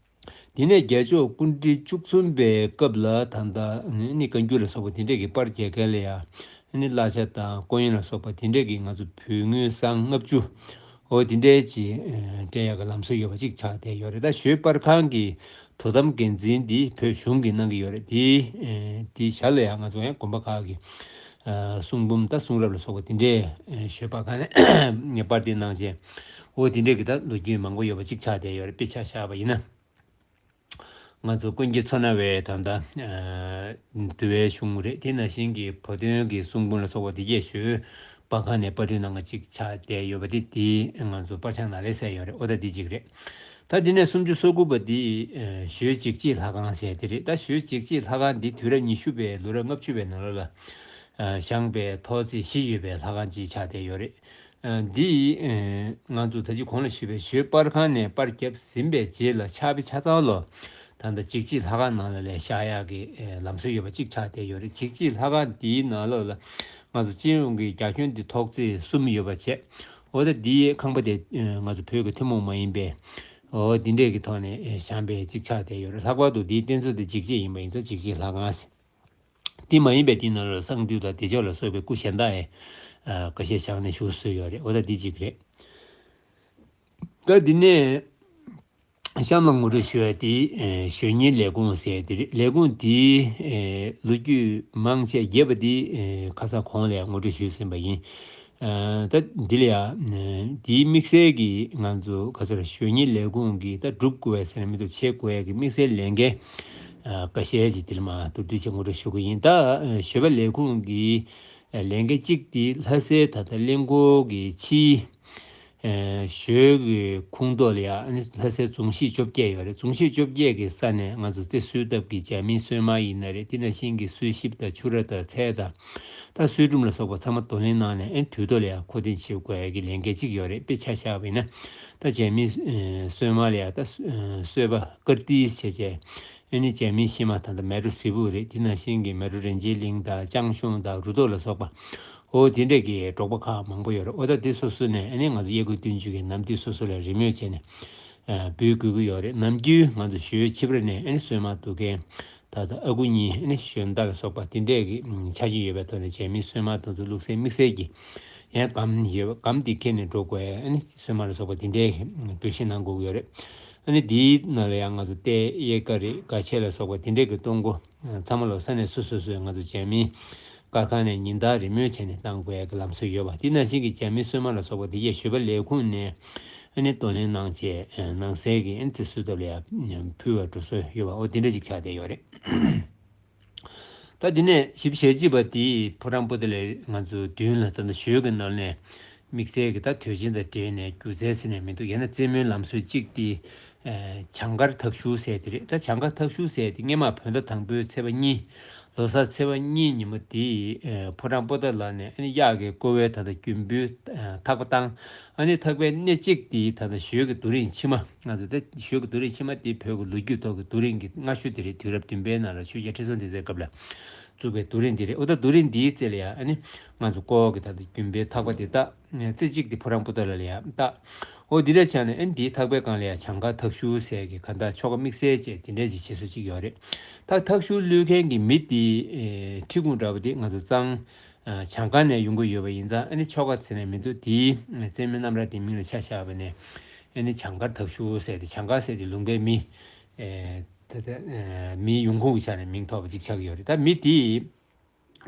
དེ་ནས་རྒྱལ་མཆོག་སྐུ་ཕྲེང་བཅུ་གསུམ་པའི་སྐབས་ལ་ད་ལྟ་ནི་བཀའ་འགྱུར་ལ་སོགས་པ་དེ་འདྲས་ཀྱི་པར་རྒྱག་མཁན་ལ་ཡང་ནི་གླ་ཆ་དང་སྐུ་ཡོན་ལ་སོགས་པ་དེ་འདྲས་ཀྱི་ང་ཚོ་བོད་དངུལ་སྲང་ལྔ་བཅུ། འོ། དེ་འདྲས་ཀྱི་སྤྲད་ཡག་གི་ལམ་སྲོལ་ཡོད་པ་ཅིག་ཆགས་བསྡད་ཡོད་རེད། ད་ཞོལ་པར་ཁང་གི་དོ་དམ་འགན་འཛིན་འདི་བོད་གཞུང་གིས་གནང་གི་ཡོད་རེད། དེ་དེའི་ཞར་ལ་ཡང་ང་ཚོ་ཡང་དགོན་པ་ཁག་གི་གསུང་འབུམ་དང་གསུང་རབ་ལ་སོགས་པ་དེ་འདྲས་ཞོལ་པར་ཁང་ནས་པར་འདི་གནང་བྱས། འོ། དེ་འདྲས་ཀྱི་ད་ལོ་རྒྱུས་མང་པོ་ཡོད་པ་ཅིག་ཆགས་བསྡད་ཡོད་རེད། དཔེ་ཆ་བཞག་པ་ཡིན་ན། ང་ཚོ་ཀུན་མཁྱེན་མཚོ་སྣ་བའི་ད་ལྟ་ཨ། འདུལ་བའི་གཞུང་རེད། དེ་ནང་བཞིན་གྱི་བུ་སྟོན་གྱི་གསུང་འབུམ་ལ་སོགས་པ་དེ་གས་ཞོལ་པར་ཁང་ནས་པར་སྐྲུན་གནང་བ་ཅིག་ཆགས་བསྡད་ཡོད་པ་དེ་དེ་ང་ཚོ་པར་ཆ་ནང་ལ་གསལ་ཡོད་རེད། འོ། ད་འདི་གཅིག་རེད། ད་དེ་ནས་སུམ་ཅུ་སོ་དགུ་པ་འདི་ཨ། ཞོལ་འཇིགས་བྱེད་ལྷ་ཁང་ཟེར་དེ་རེད། ད་ཞོལ་འཇིགས་བྱེད་ལྷ་ཁང་འདི་དུས་རབས་ཉི་ཤུ་པའི་ལོ་རབས་ལྔ་བཅུ་པའི་ནང་ལོགས་ལ་ཨ། བཞེངས་པའི་ཐོག་བརྩེགས་བཞི་ཡོད་པའི་ལྷ་ཁང་ཅིག་ཆགས་བསྡད་ཡོད་རེད། ཨ། འདི་ཨ། ང་ཚོ་ད་ཅི་གོང་ལ་ཞུས་པའི་ཞོལ་པར་ཁང་ནས་པར་བརྒྱབ་ཟིན་པའི་རྗེས་ལ་ཕྱག་དཔེ་ཆ་ཚང་ལོ་ད་ལྟ་འཇིགས་བྱེད་ལྷ་ཁང་ནང་ལ་ལས་བཞག་ཡག་གི་ཨ། ལམ་སྲོལ་ཡོད་པ་གཅིག་ཆགས་བསྡད་ཡོད་རེད། འཇིགས་བྱེད་ལྷ་ཁང་འདིའི་ནང་ལོགས་ལ་ང་ཚོ་སྤྱི་ཡོངས་ཀྱི་རྒྱ་ཁྱོན་འདི་ཐོག་བརྩེགས་གསུམ་ཡོད་པ་བྱས། འོ། ད་འདིའི་ཁང་པ་དེ་ཨ། ང་ཚོ་བོད་ཀྱི་ཐུན་མོང་མ་ཡིན་པའི། འོ། འདི་འདྲས་ཀྱི་ཐོག་ནས་ཨ། བཞེངས་པའི་གཅིག་ཆགས་བསྡད་ཡོད་རེད། ལྷག་པར་དུ་འདིའི་རྟེན་གཙོ་དེ་འཇིགས་བྱེད་ཡིན་པ་ཡིན་ཙང་འཇིགས་བྱེད་ལྷ་ཁང་ཟེར། དེ་མ་ཡིན་པའི་དེའི་ནང་ལ་གསང་འདུས་དང་བདེ་མཆོག་ལ་སོགས་པའི་སྐུ་གཞན་དག་ཡང་ཁ་ཤས་བཞེངས་ནས་བཞུགས་སྲོལ་ཡོད་རེད། འོ། ད་འདི་གཅིག་རེད། ད་འདི་ནས་གཤམ་ལ་ངོ་སྤྲོད་ཞུ་ཡ་དེ་གཞོན་ཉིན་ལས་ཁུངས་ཟེར་དེ་རེད། ལས་ཁུངས་དེའི་ལོ་རྒྱུས་མང་ཆེ་རྒྱས་པ་དེ་ཁ་སང་གོང་ལ་ཡང་ངོ་སྤྲོད་ཞུས་ཟིན་པ་ཡིན། ད་འདི་ལ་ཡང་དེའི་དམིགས་བསལ་གྱི་ང་ཚོ་ག་ཚོད་རེད། གཞོན་ཉིན་ལས་ཁུངས་ཀྱིས་ད་སྒྲུབ་དགོས་པའི་ཟེར་ན་མི་འདུག་བྱེད་དགོས་ཡ་གི་དམིགས་བསལ་ལས་འགན་ཁ་ཤས་ཅིག་འདི་ལ་མ་མདོར་བསྡུས་ཅིག་ངོ་སྤྲོད་ཞུ་གི་ཡིན། ད་ཞོལ་པ་ལས་ཁུངས་ཀྱི་ལས་འགན་གཅིག་དེ་ལྷ་སའི་ད་ལྟ་གླིང་སྐོར་གྱི་ཕྱིའི་ཞོལ་གྱི་ཁོངས་གཏོགས་ལ་ཡང་ལྷ་སའི་རྫོང་གཞིས་བཅོ་བརྒྱད་ཡོད་རེད། རྫོང་གཞིས་བཅོ་བརྒྱད་ཀྱི་ས་ནས་ང་ཚོ་རྩེ་སོས་ཐབས་ཀྱི་འཇར་མན་སོན་མར་ཡིན་ན་རེད། དེ་ནང་བཞིན་གྱི་སོས་ཞིབ་དང་ཆུ་ར་དང་ཚལ་དང་། ད་སོས་ཀྲུམ་ལ་སོགས་པ་ཚང་མ་གདོང་ལེན་གནང་ནས་ཨེ་དུས་ཐོག་ལ་ཡང་མཁོ་འདོན་བྱེད་དགོས་ཡ་གི་ལས་འགན་གཅིག་ཡོད་རེད། དཔེ་ཆ་བཞག་པ་ཡིན་ན་ད་འཇར་མན་སོན་མར་ལ་ཡང་ད་སོས་པ་ཀར་ཏིས་བྱས་བྱས་ཨེ་ནི་འཇར་མན་ཤིང་མ་ད་ད་མལ་གྲོ་ཟེ་པུ་རེད། དེ་ནང་བཞིན་གྱི་མལ་གྲོ་རིན་ཆེན་གླིང་དང་ཅང་ཤོང་དང་རུ་ཐོག་ལ་སོགས་པ། འོ། དེ་འདྲས་ཀྱི་འབྲོག་པ་ཁག་མང་པོ་ཡོད་རེད། འོ། ད་དེ་སོ་སོ་ནས་ཨེ་ནི་ང་ཚོ་གཡས་སྐོར་བདུན་ཅུ་གི་ནམ་དུས་སོ་སོ་ལ་རེས་མོས་བྱས་ནས་འབུལ་དགོས་ཀྱི་ཡོད་རེད། ནམ་རྒྱུན་ང་ཚོ་ཞོལ་ཕྱི་པ་ནས་ཨེ་ནི་སོན་མར་བསྡུ་མཁན། ད་ལྟ་ཨ་ཁུ་གཉིས་ཨེ་ནི་ཞོན་རྟ་ལ་སོགས་པ་དེ་འདྲས་ཀྱི་ཆ་རྐྱེན་ཡོད་པའི་ཐོག་ནས་འཇར་མན་སོན་མར་དེ་ཚོ་བླུགས་སའི་དམིགས་བསལ་གྱི་ ཡང་སྒམ་ཡོད་པ། སྒམ་དེ་ཁྱེར་ནས་འགྲོ་དགོས། ཨ་ནི་སོལ་མ་ལ་སོགས་པ་དེ་འདྲའི་གྱོད་གཞི་གནང་དགོས་ཀྱི་ཡོད་རེད། ཨ་ནི་དེའི་ནང་ལ་ཡང་ང་ཚོ་རྟའི་གཡས་ཀ་རེད། སྒ་ཆས་ལ་སོགས་པ་དེ་འདྲའི་གི་གཏོང་སྒོ་ཚང་མ་ལོ་ས་གནས་སོ་སོ་སོས་ང་ཚོ་རྒྱ་མིའི་སྒར་ཁང་ནས་ཉིན་ལྟར་རེས་མོས་བྱས་ནས་གཏང་དགོས་ཡ་གི་ལམ་སྲོལ་ཡོད་པ། དེ་ནང་བཞིན་གྱི་རྒྱ་མིའི་སོལ་མ་ལ་སོགས་པ་དེ་གས་ཞོལ་པ་ལས་ཁུངས་ནས་ཨ་ནི་གཏོང་ལེན་གནང་བྱས་གནང་སའི་གི་ཨ་ནི་རྩིས་སུ་ཐབས་ལ་ཡ་ཕུལ་བ་འགྲོ་སྲོལ་ཡོད་པ། འོ་དེ་འདྲ་ཅིག་ཆགས་བསྡད་ཡོད་རེད། ད་དེ་ནས་བཞི་བཅུ་ཞེ་གཅིག་པ་དེ་ཕོ་བྲང་པོ་ཏ་ལའི་ང་ཚོ་མདུན་ལ་ད་ལྟ་ཞོལ་གྱི་ནང་ནས་དམིགས་བསལ་གྱི་ད་དུས་ཆེན་དང་འབྲེལ་ནས་སྒྱུ་རྩལ་ཟེར་ནས་མི་འདུག་ཡང་ན་རྩེད་མོའི་ལམ་སྲོལ་གཅིག་དེ་ཨེ་བྱང་སྐར་ཐག་ཤུར་ཟེར་དེ་རེད། ད་བྱང་སྐར་ཐག་ཤུར་ཟེར་དེ་སྔོན་མ་བོད་ཟླ་དང་པོའི་ཚེས་པ་གཉིས། ལོ་གསར་ཚེས་པ་གཉིས་ཉིན་མོ་དེ་ཨེ་ཕོ་བྲང་པོ་ཏ་ལ་ནས་ཨ་ནི་གཡག་གི་ཀོ་བའི་ད་ལྟ་རྒྱུན་བུའི་ཨེ་ཐག་པ་བཏང་། ཨ་ནི་ཐག་པའི་སྣེ་གཅིག་དེ་ད་ལྟ་ཞོལ་གྱི་རྡོ་རིང་ཕྱི་མ། ང་ཚོ་ད་ཞོལ་གྱི་རྡོ་རིང་ཕྱི་མ་དེ་བོད་ཀྱི་ལོ་རྒྱུས་ཐོག་གི་རྡོ་རིང་གི་སྔ་ཤོས་དེ་རེད། དུས་རབས་བདུན་པའི་ནང་ལ་ཆོས་རྒྱལ་ཁྲི་སྲོང་ལྡེ་བཙན་སྐབས་ལ་བཙུགས་པའི་རྡོ་རིང་དེ་རེད། འོ་ད་རྡོ་རིང་འདིའི་རྩེ་ལ་ཡ་ཨ་ནི་ང་ཚོ་ཀོ་བ་གི་ད་ལྟ་རྒྱུན་པའི་ཐག་པ་དེ་བཏགས། རྩེ་གཅིག་དེ་ཕོ་བྲང་པོ་ཏ་ལ་ལ་ཡ་བཏགས། འོ་འདི་འདྲ་བྱས་ནས་ཨ་ནི་འདིའི་ཐག་པའི་སྒང་ལ་ཡ་བྱང་སྐར་ཐག་ཤུར་ཟེར་གི་ག་འདྲ་ཆོ་ག་དམིགས་བསལ་བྱས་དེ་འདྲ་ཅིག་བྱེད་སྲོལ་ཅིག་ཡོད་རེད། ད་ཐག་ཤུར་གློད་མཁན་གྱི་མི་དེ་ཨེ་ཁྲི་གུང་འདྲ་པོ་དེ་ང་ཚོ་གཙང་ཨ་བྱང་སྒར་ནས་ཡོང་གི་ཡོད་པ་ཡིན་ཙང་། ཨ་ནི་ཆོ་ག་ཟེར་ནས་མི་འདུག་དེའི་རྩེད་མོའི་རྣམ་གྲངས་དེ་མིང་ལ་ཆ་བཞག་པ་ནས་ཨ་ནི་བྱང་སྐར་ཐག་ཤུར་ཟེར་ཏེ། བྱང་སྐར་ཟེར་དེ་ལུང་པའི་མི་ཨེ་ད་ལྟ་ཨེ་མིའི་ཡོང་ཁུངས་ཀྱི་ཆ་ནས་མིང་ཐོགས་པ་ཅིག་ཆགས་ཀྱི་ཡོད་རེད། ད་མི་དེས་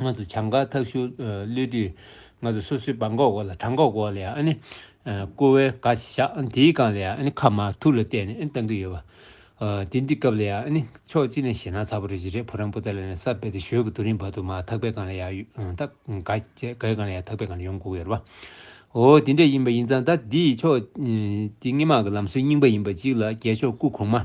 ང་ཚོ་བྱང་སྐར་ཐག་ཤུར་ཨེ་གློད་དུས་ང་ཚོ་སོ་སོའི་སྦྲང་ཁོག་སྒོ་ལ་བྲང་ཁོག་སྒོ་ལ་ཡ་ཨ་ནི་ཨེ་ཀོ་བའི་སྒ་ཅིག་བཞག་ཨ་ནི་དེའི་སྒང་ལ་ཡ་ཨ་ནི་ཁ་མར་ཐུར་ལ་གཏད་ནས་ཨ་ནི་བཏང་གི་ཡོད་པ། ཨ་དེ་འདི་སྐབས་ལ་ཡ་ཨ་ནི་ཕྱོགས་གཅིག་ནས་ཞེད་སྣང་ཚ་པོ་རེ་ཞིག་རེད། ཕོ་བྲང་པོ་ཏ་ལ་ནས་ས་བལ་ཏེ་ཞོལ་གྱི་རྡོ་རིང་བར་དུ་མར་ཐག་པའི་སྒང་ལ་ཡ་ཡོད། ཨ་ད་སྒ་སྒའི་སྒང་ལ་ཡ་ཐག་པའི་སྒང་ལ་ཡོང་དགོས་ཡོད་རེད་པ། འོ་དེ་འདྲ་ཡིན་པ་ཡིན་ཙང་། ད་འདི་ཕྱོགས་ཨ་འདི་སྔོན་མ་གི་ལམ་སྲོལ་རྙིང་པ་ཡིན་པ་གཅིག་ལ་རྒྱལ་མཆོག་སྐུ་གོང་མ།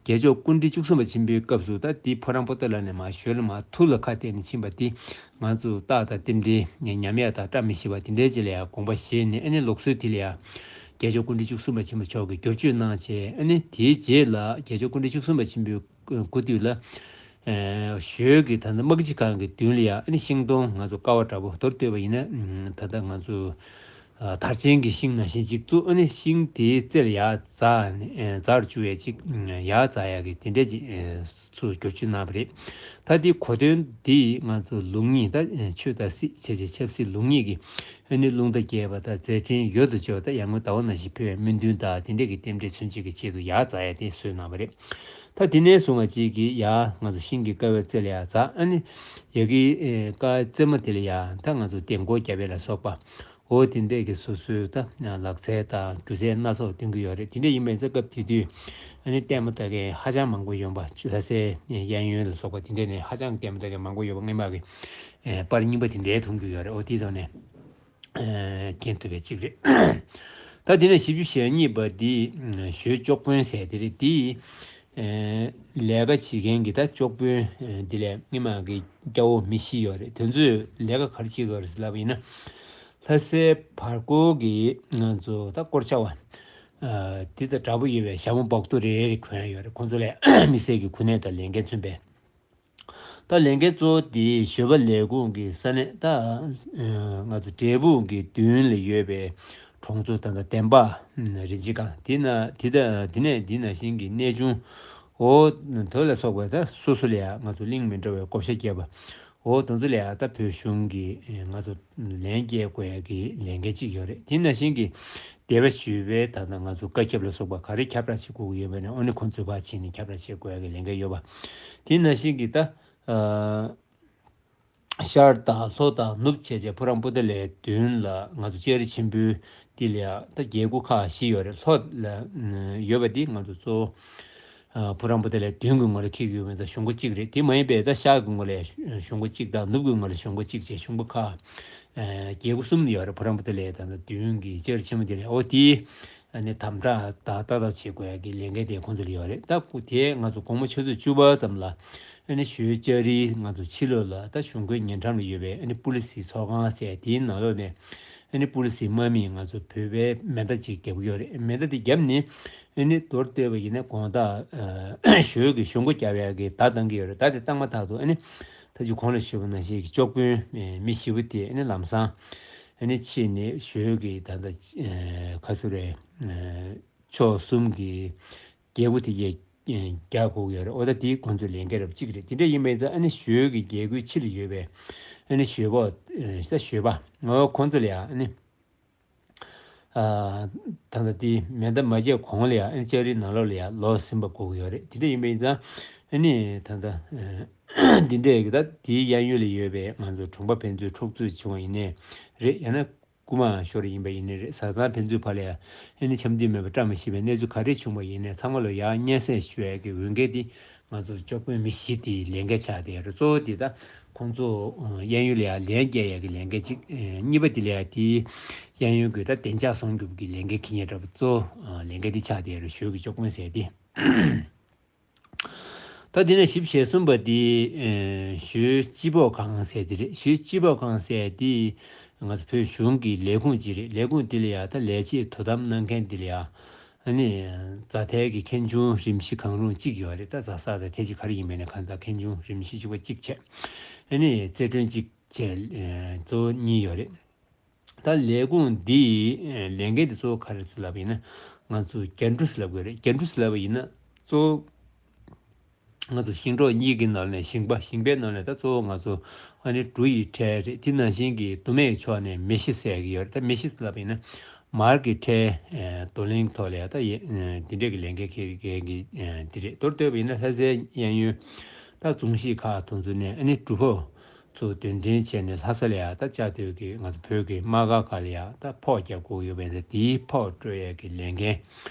རྒྱལ་མཆོག་སྐུ་ཕྲེང་བཅུ་གསུམ་པ་ཆེན་པོའི་སྐབས་སུ་ད་འདི་ཕོ་བྲང་པོ་ཏ་ལ་ནས་མར་ཞོལ་ལ་མར་ཐུར་ལ་ཁ་གཏད་ནས་ཕྱིན་པ་འདི་ང་ཚོ་རྟགས་དང་རྟེན་འབྲེལ་ཉམས་ཡག་དང་བཀྲ་མི་ཤིས་པ་དེ་འདྲའི་ཅིག་ལ་ཡ་དགོངས་པ་བཞེས་ནས། ཨ་ནི་ལུགས་སྲོལ་དེ་ལ་ཡ་རྒྱལ་མཆོག་སྐུ་ཕྲེང་བཅུ་གསུམ་པ་ཆེན་པོ་མཆོག་གིས་བསྒྱུར་བཅོས་གནང་བྱས། ཨ་ནི་དེའི་རྗེས་ལ་རྒྱལ་མཆོག་སྐུ་ཕྲེང་བཅུ་གསུམ་པ་ཆེན་པོའི་སྐུ་དུས་ལ་ཨེ་ཞོལ་གྱི་ད་ལྟ་དམག་སྤྱི་ཁང་གི་མདུན་ལ་ཡ་ཨ་ནི་ཤིང་སྡོང་ང་ཚོ་ཀ་བ་འདྲ་པོ། མདོར་བསྡུས་པ་ཡིན་ན་ད་ལྟ་ང་ཚོ་ཨ་དར་ཆེན་གྱི་ཤིང་ནང་བཞིན་ཅིག་བཙུགས། ཨ་ནི་ཤིང་དེའི་རྩེ་ལ་ཡར་འཛེགས་ནས་ཨེ་འཛེགས་བཅུག་ཡས་ཅིག་ཡར་འཛེགས་ཡས་ཀྱི་དེ་འདྲས་ཅིག་ཨེ་ཚུར་བསྒྱུར་བཅོས་གནང་བ་རེད། ད་དེའི་གོ་དོན་འདི་ང་ཚོ་ལུགས་གཉིས། ད་ཨེ་ཆོས་དང་སྲིད་བྱས་བྱས་ཆབ་སྲིད་ལུགས་གཉིས་ཀྱི་ཨ་ནི་རླུང་རྟ་རྒྱས་པ་དང་མཛད་འཕྲིན་འོད་དུ་འཇོ། ད་ཡར་ངོའི་ཟླ་བ་ནང་བཞིན་འཕེལ་བའི་སྨོན་འདུན་དང་དེ་འདྲས་ཀྱི་རྟེན་འབྲེལ་མཚོན་བྱེད་ཀྱི་ཆེད་དུ་ཡར་འཛེགས་ཡས་དེ་བཟོས་གནང་བ་རེད། ད་དེ་ནས་བཟུང་བ་ཅིག་གིས་ཡར་ང་ཚོ་ཤིང་གི་ཀ་བའི་རྩེ་ལ་ཡར་འཛེགས། ཨ་ནི་ཡ་གི་ཨེ་ཀ་རྩེ་མོ་དེ་ལ་ཡ་ད་ང་ཚོ་ལྡེམ་མགོ་རྒྱབ་ཡས་ལ་སོགས་པ། འོ་དེ་འདྲས་ཀྱི་སོ་སོའི་ད་ལག་རྩལ་དང་སྒྱུ་རྩལ་སྣ་ཚོགས་སྟོན་གྱི་ཡོད་རེད། དེ་འདྲས་ཡིན་པ་ཡིན་ཙང་སྐབས་དེ་དུས་ཨ་ནི་ལྟད་མོ་ལྟ་མཁན་ཧ་ཅང་མང་པོ་ཡོང་པ། ལྷ་སའི་གཡས་གཡོན་ལ་སོགས་པ་དེ་འདྲས་ནས་ཧ་ཅང་ལྟད་མོ་ལྟ་མཁན་མང་པོ་ཡོད་པ་སྔོན་མ་གི་ཨེ་པར་རྙིང་པ་དེ་འདྲས་མཐོང་རྒྱུ་ཡོད་རེད། འོ་དེའི་ཐོག་ནས་ཨེ་མཁྱེན་ཐུབ་པའི་གཅིག་རེད། ད་དེ་ནས་བཞི་བཅུ་ཞེ་གཉིས་པ་འདི་ཞོལ་ལྕོག་དཔོན་ཟེར་དེ་རེད། དེ་ཨེ་ལས་ཀ་བྱེད་མཁན་གྱི་ད་ལྕོག་དཔོན་ཨེ་འདི་ལས་སྔོན་མ་གི་སྐྱ་བོ་མི་བཞི་ཡོད་རེད། དེ་ཚོས་ལས་ཀ་ག་རེ་བྱེད་ཀྱི་ཡོད་རེད་ཟེར་ལབ་པ་ཡིན་ན། ལྷ་སའི་བར་སྐོར་གྱི་ང་ཚོ་ད་སྐོར་ཆ་བ་ཨ་དེ་དང་འདྲ་པོ་ཡོད་པའི་ཞྭ་མོ་སྦག་ཏོ་རེ་རེ་གོན་ཡ་ཡོད་རེད། ཁོང་ཚོ་ལ་དམིགས་བསལ་གྱི་གོ་གནས་དང་ལས་འགན་མཚོན་པའི། ད་ལས་འགན་གཙོ་བོ་དེ་ཞོལ་པ་ལས་ཁུངས་ཀྱི་ས་གནས། ད་ང་ཚོ་འབྲས་སྤུངས་ཀྱི་མདུན་ལ་ཡོད་པའི་གྲོང་ཚོ། ད་ལྟ་བདེན་པ་རིན་ཆེན་ཁང་དེ་ན་དེ་ད་དེ་ནས་དེ་ནང་བཞིན་གྱི་གནས་ཆུང་འོ་དེ་ལ་སོགས་པ་ད་སོ་སོ་ལ་ཡ་ང་ཚོ་གླིང་མི་འདྲ་བའི་བགོ་བཤའ་བརྒྱབ་པ། འོ་དེ་ཚོ་ལ་ཡ་ད་བོད་གཞུང་གིས་ང་ཚོ་ལན་སྐྱེལ་དགོས་ཡ་གི་ལས་འགན་ཅིག་ཡོད་རེད། དེ་ནང་བཞིན་གྱི་སྡེ་པ་ཞུས་པའི་ད་ལྟ་ང་ཚོ་བཀའ་ཁྱབ་ལ་སོགས་པ་ག་རེ་ཁྱབ་བསྒྲགས་བྱེད་དགོས་ཀྱི་ཡོད་པ་ནས་འོ་ནི་ཁོང་ཚོས་ཕར་ཕྱིན་ནས་ཁྱབ་བསྒྲགས་བྱེད་དགོས་ཡ་གི་ལས་འགན་ཡོད་པ། དེ་ནང་བཞིན་གྱི་ད་ཨ་ཤར་དང་ལྷོ་དང་ནུབ་བྱས་བྱས་ཕོ་བྲང་པོ་ཏ་ལའི་མདུན་ལ་ང་ཚོ་ལྕགས་རི་ཆེན་པོའི་འདི་ལ་ཡ་ད་རྒྱལ་སྒོ་ཁག་བཞི་ཡོད་རེད། ལྷོ་ལ་ཡོད་པ་འདི་ང་ཚོ་གཙོ་བོ་ཨ་ཕོ་བྲང་པོ་ཏ་ལའི་མདུན་གྱི་ངོས་ལ་འཁེལ་གྱི་ཡོད་པ་ཡིན་ཙང་གཞུང་སྒོ་གཅིག་རེད། དེ་མ་ཡིན་པའི་ད་ཤར་གྱི་ངོས་ལ་ཡ་གཞུང་སྒོ་གཅིག་དང་ནུབ་ཀྱི་ངོས་ལ་གཞུང་སྒོ་གཅིག་བྱས་གཞུང་སྒོ་ཁག་ཨ་རྒྱལ་སྒོ་གསུམ་ཡོད་རེད། ཕོ་བྲང་པོ་ཏ་ལའི་ད་ལྟ་མདུན་གྱི་ལྕགས་རི་ཆེན་མོ་འདི་ལ། འོ་དེའི་ཨ་ནི་དམ་དྲག་དང་ལྟ་རྟོག་བྱེད་དགོས་ཡ་གི་ལས་འགན་དེ་ཁོང་ཚོ་ལ་ཡོད་རེད། ད་དེ་ང་ཚོ་དགོང་མོ་ཆུ་ཚོད་བཅུ་པ་ཙམ་ལ་ཨ་ནི་ཞོལ་ལྕགས་རིའི་ང་ཚོ་ཕྱི་ལོགས་ལ་ད་གཞུང་སྒོའི་ཉེ་འགྲམ་ལ་ཡོད་པའི་ཨ་ནི་པུ་ལི་སིའི་ཚོགས་ཁང་ཟེར་དེའི་ནང་ལོགས་ནས་ཨ་ནི་པུ་ལི་སིའི་དམག་མིས་ང་ཚོ་བོད་པའི་མེ་མདའ་ཅིག་བརྒྱབ་ཀྱི་ཡོད་རེད། མེ་མདའ་དེ་བརྒྱབ་ནས་ཨ་ནི་མདོར་བསྡུས་པ་ཡིན་ན་དགོང་དག་ཨ་ཞོལ་གྱི་གཞུང་སྒོ་རྒྱག་ཡ་གི་བརྡ་བཏང་གི་ཡོད་རེད། བརྡ་དེ་བཏང་མ་ཐག་ཏུ་ཨ་ནི་ད་ཅི་གོང་ལ་ཞུས་པ་ནང་བཞིན་གྱི་ལྕོག་དཔོན་མི་བཞི་པོ་དེ་ཨ་ནི་ལམ་སང་ཨ་ནི་ཕྱིན་ནས་ཞོལ་གྱི་ད་ལྟ་ཁ་སུ་རེད། ཕྱོགས་གསུམ་གྱི་རྒྱལ་སྒོ་དེ་གས་རྒྱག་དགོས་ཀྱི་ཡོད་རེད། འོ་ད་དེ་ཁོང་ཚོའི་ལས་འགན་རབ་གཅིག་རེད། དེ་འདྲ་ཡིན་པ་ཡིན་ཙང་ཨ་ནི་ཞོལ་གྱི་རྒྱལ་སྒོའི་ཕྱི་ལ་ཡོད་པའི་ ཨ་ནི་ཞོལ་པ། ཨ་ཞོལ་པ། ཁོང་ཚོ་ལ་ཡ་ཨ་ནི། ཨ་ད་ལྟ་དེ་མེ་མདའ་མ་རྒྱག་གོང་ལ་ཡ་ཨ་ནི་ལྕགས་རིའི་ནང་ལོགས་ལ་ཡ་ལོག་ཟིན་པ་དགོས་ཀྱི་ཡོད་རེད། དེ་འདྲ་ཡིན་པ་ཡིན་ཙང་ཨ་ནི་ད་ལྟ་འདི་འདྲས་ཀྱི་ད་དེའི་གཡས་གཡོན་ལ་ཡོད་པའི་ང་ཚོ་གྲོང་པ་ཕན་ཚུན་འཁྲུག་རྩོད་བྱུང་བ་ཡིན་ནའི་རེད། ཡང་ན། རྐུ་མ་ཤོར་ཡིན་པ་ཡིན་ནའི་རེད། བཟའ་ཚང་ཕན་ཚུན་བར་ལ་ཡང་ཨ་ནི་འཆམ་མཐུན་མེད་པ་བཀྲ་མི་ཤིས་པའི་གནས་ཚུལ་ག་རེ་བྱུང་བ་ཡིན་ནའི་ཚང་མ་ལ་ཡང་སྙན་སེང་ཞུ་ཡ་གི་འོས་འགན་དེ་ང་ཚོ་སྐྱོབ་དཔོན་མི་བཞི་དེའི་ལས་འགན་ཆགས་བསྡད་ཡོད་རེད། གཙོ་བོ་དེ་ད་ཁོང་ཚོ་གཡས་གཡོན་ལ་ཡང་ལན་རྒྱག་ཡ་གི་ལས་འགན་གཅིག་གཉིས་པ་དེ་ལ་ཡང་དེའི་གཡས་གཡོན་གྱི་ད་བདེ་འཇགས་སྲུང་སྐྱོབ་ཀྱི་ལས་འགན་འཁྱེར་མཁན་འདྲ་པོ་གཙོ་བོ་ལས་འགན་དེ་ཆགས་བསྡད་ཡོད་རེད། ཞོལ་གྱི་སྐྱོབ་དཔོན་ཟེར་དེ། ད་དེ་ནས་བཞི་བཅུ་ཞེ་གསུམ་པ་དེ་ཨེ་ཞོལ་སྤྱི་ཕོགས་ཁང་ཟེར་དེ་རེད། ཞོལ་སྤྱི་ཕོགས་ཁང་ཟེར་དེ་ང་ཚོ་བོད་གཞུང་གི་ལས་ཁུངས་ཅིག་རེད། ལས་ཁུངས་དེ་ལ་ཡ་ད་ལས་བྱེད་དོ་དམ་གནང་མཁན་དེ་ལ་ཡ་ཨ་ནི་རྫ་མཐའི་གི་མཁན་ཆུང་རིམ་བཞི་གང་རུང་གཅིག་ཡོད་རེད། ད་རྫ་ས་དང་ཐད་ཅིག་ག་རེ་ཡིན་མིན་ནས་གང་ལྟར་མཁན་ཆུང་རིམ་བཞི་གཅིག་པ་གཅིག་བྱས། ཨ་ནི་རྩེ་དྲུང་གཅིག་བྱས། ཨེ་གཙོ་བོ་གཉིས་ཡོད་རེད། ད་ལས་ཁུངས་འདིའི་ལས་འགན་དེ་གཙོ་བོ་ག་རེ་ཟེར་ལབ་པ་ཡིན་ན། ང་ཚོ་རྒྱན་དྲུག་ཟེར་ལབ་དགོས་རེད། རྒྱན་དྲུག་ཟེར་ལབ་པ་ཡིན་ན་གཙོ་བོ་ང་ཚོ་ཞིང་འབྲོག་གཉིས་ཀྱི་ནང་ནས་ཞིང་པ། ཞིང་པའི་ནང་ནས་ད་གཙོ་བོ་ང་ཚོ་ཨ་ནི་འབྲུ་ཡི་ཁྲལ་རེད། དེ་ནང་བཞིན་གྱི་དུ་མའི་ཕྱོགས་ནས་མེ་ཤི་ཟེར་གྱི་ཡོད་རེད། ད་མེ་ཤི་ཟེར་ལབ་པ་ཡིན་ན་མར་གྱི་ཁྲལ་བསྡུ་ལེན་ཐོག་ལ་ཡ་ད་ཡེ་འདི་འདྲས་ཀྱི་ལས་འགན་འཁྱེར་མཁན་གྱི་འདི་རེད། མདོར་བསྡུས་པ་ཡིན་ན་ལྷ་སའི་གཡས་གཡོན་ད་རྫོང་གཞིས་ཁག་དེ་ཚོ་ནས་ཨ་ནི་འབྲུ་ཕོགས་ཚོ་དོན་འགྲེལ་བྱས་ནས་ལྷ་ས་ལ་ཡ་ད་བཅའ་སྡོད་ཀྱི་ང་ཚོ་བོད་ཀྱི་དམག་སྒར་ཁག་ལ་ཡ་ད་ཕོགས་རྒྱག་དགོས་ཡོད་པས་ན། དེའི་ཕོགས་སྤྲོད་ཡས་ཀྱི་ལས་འགན་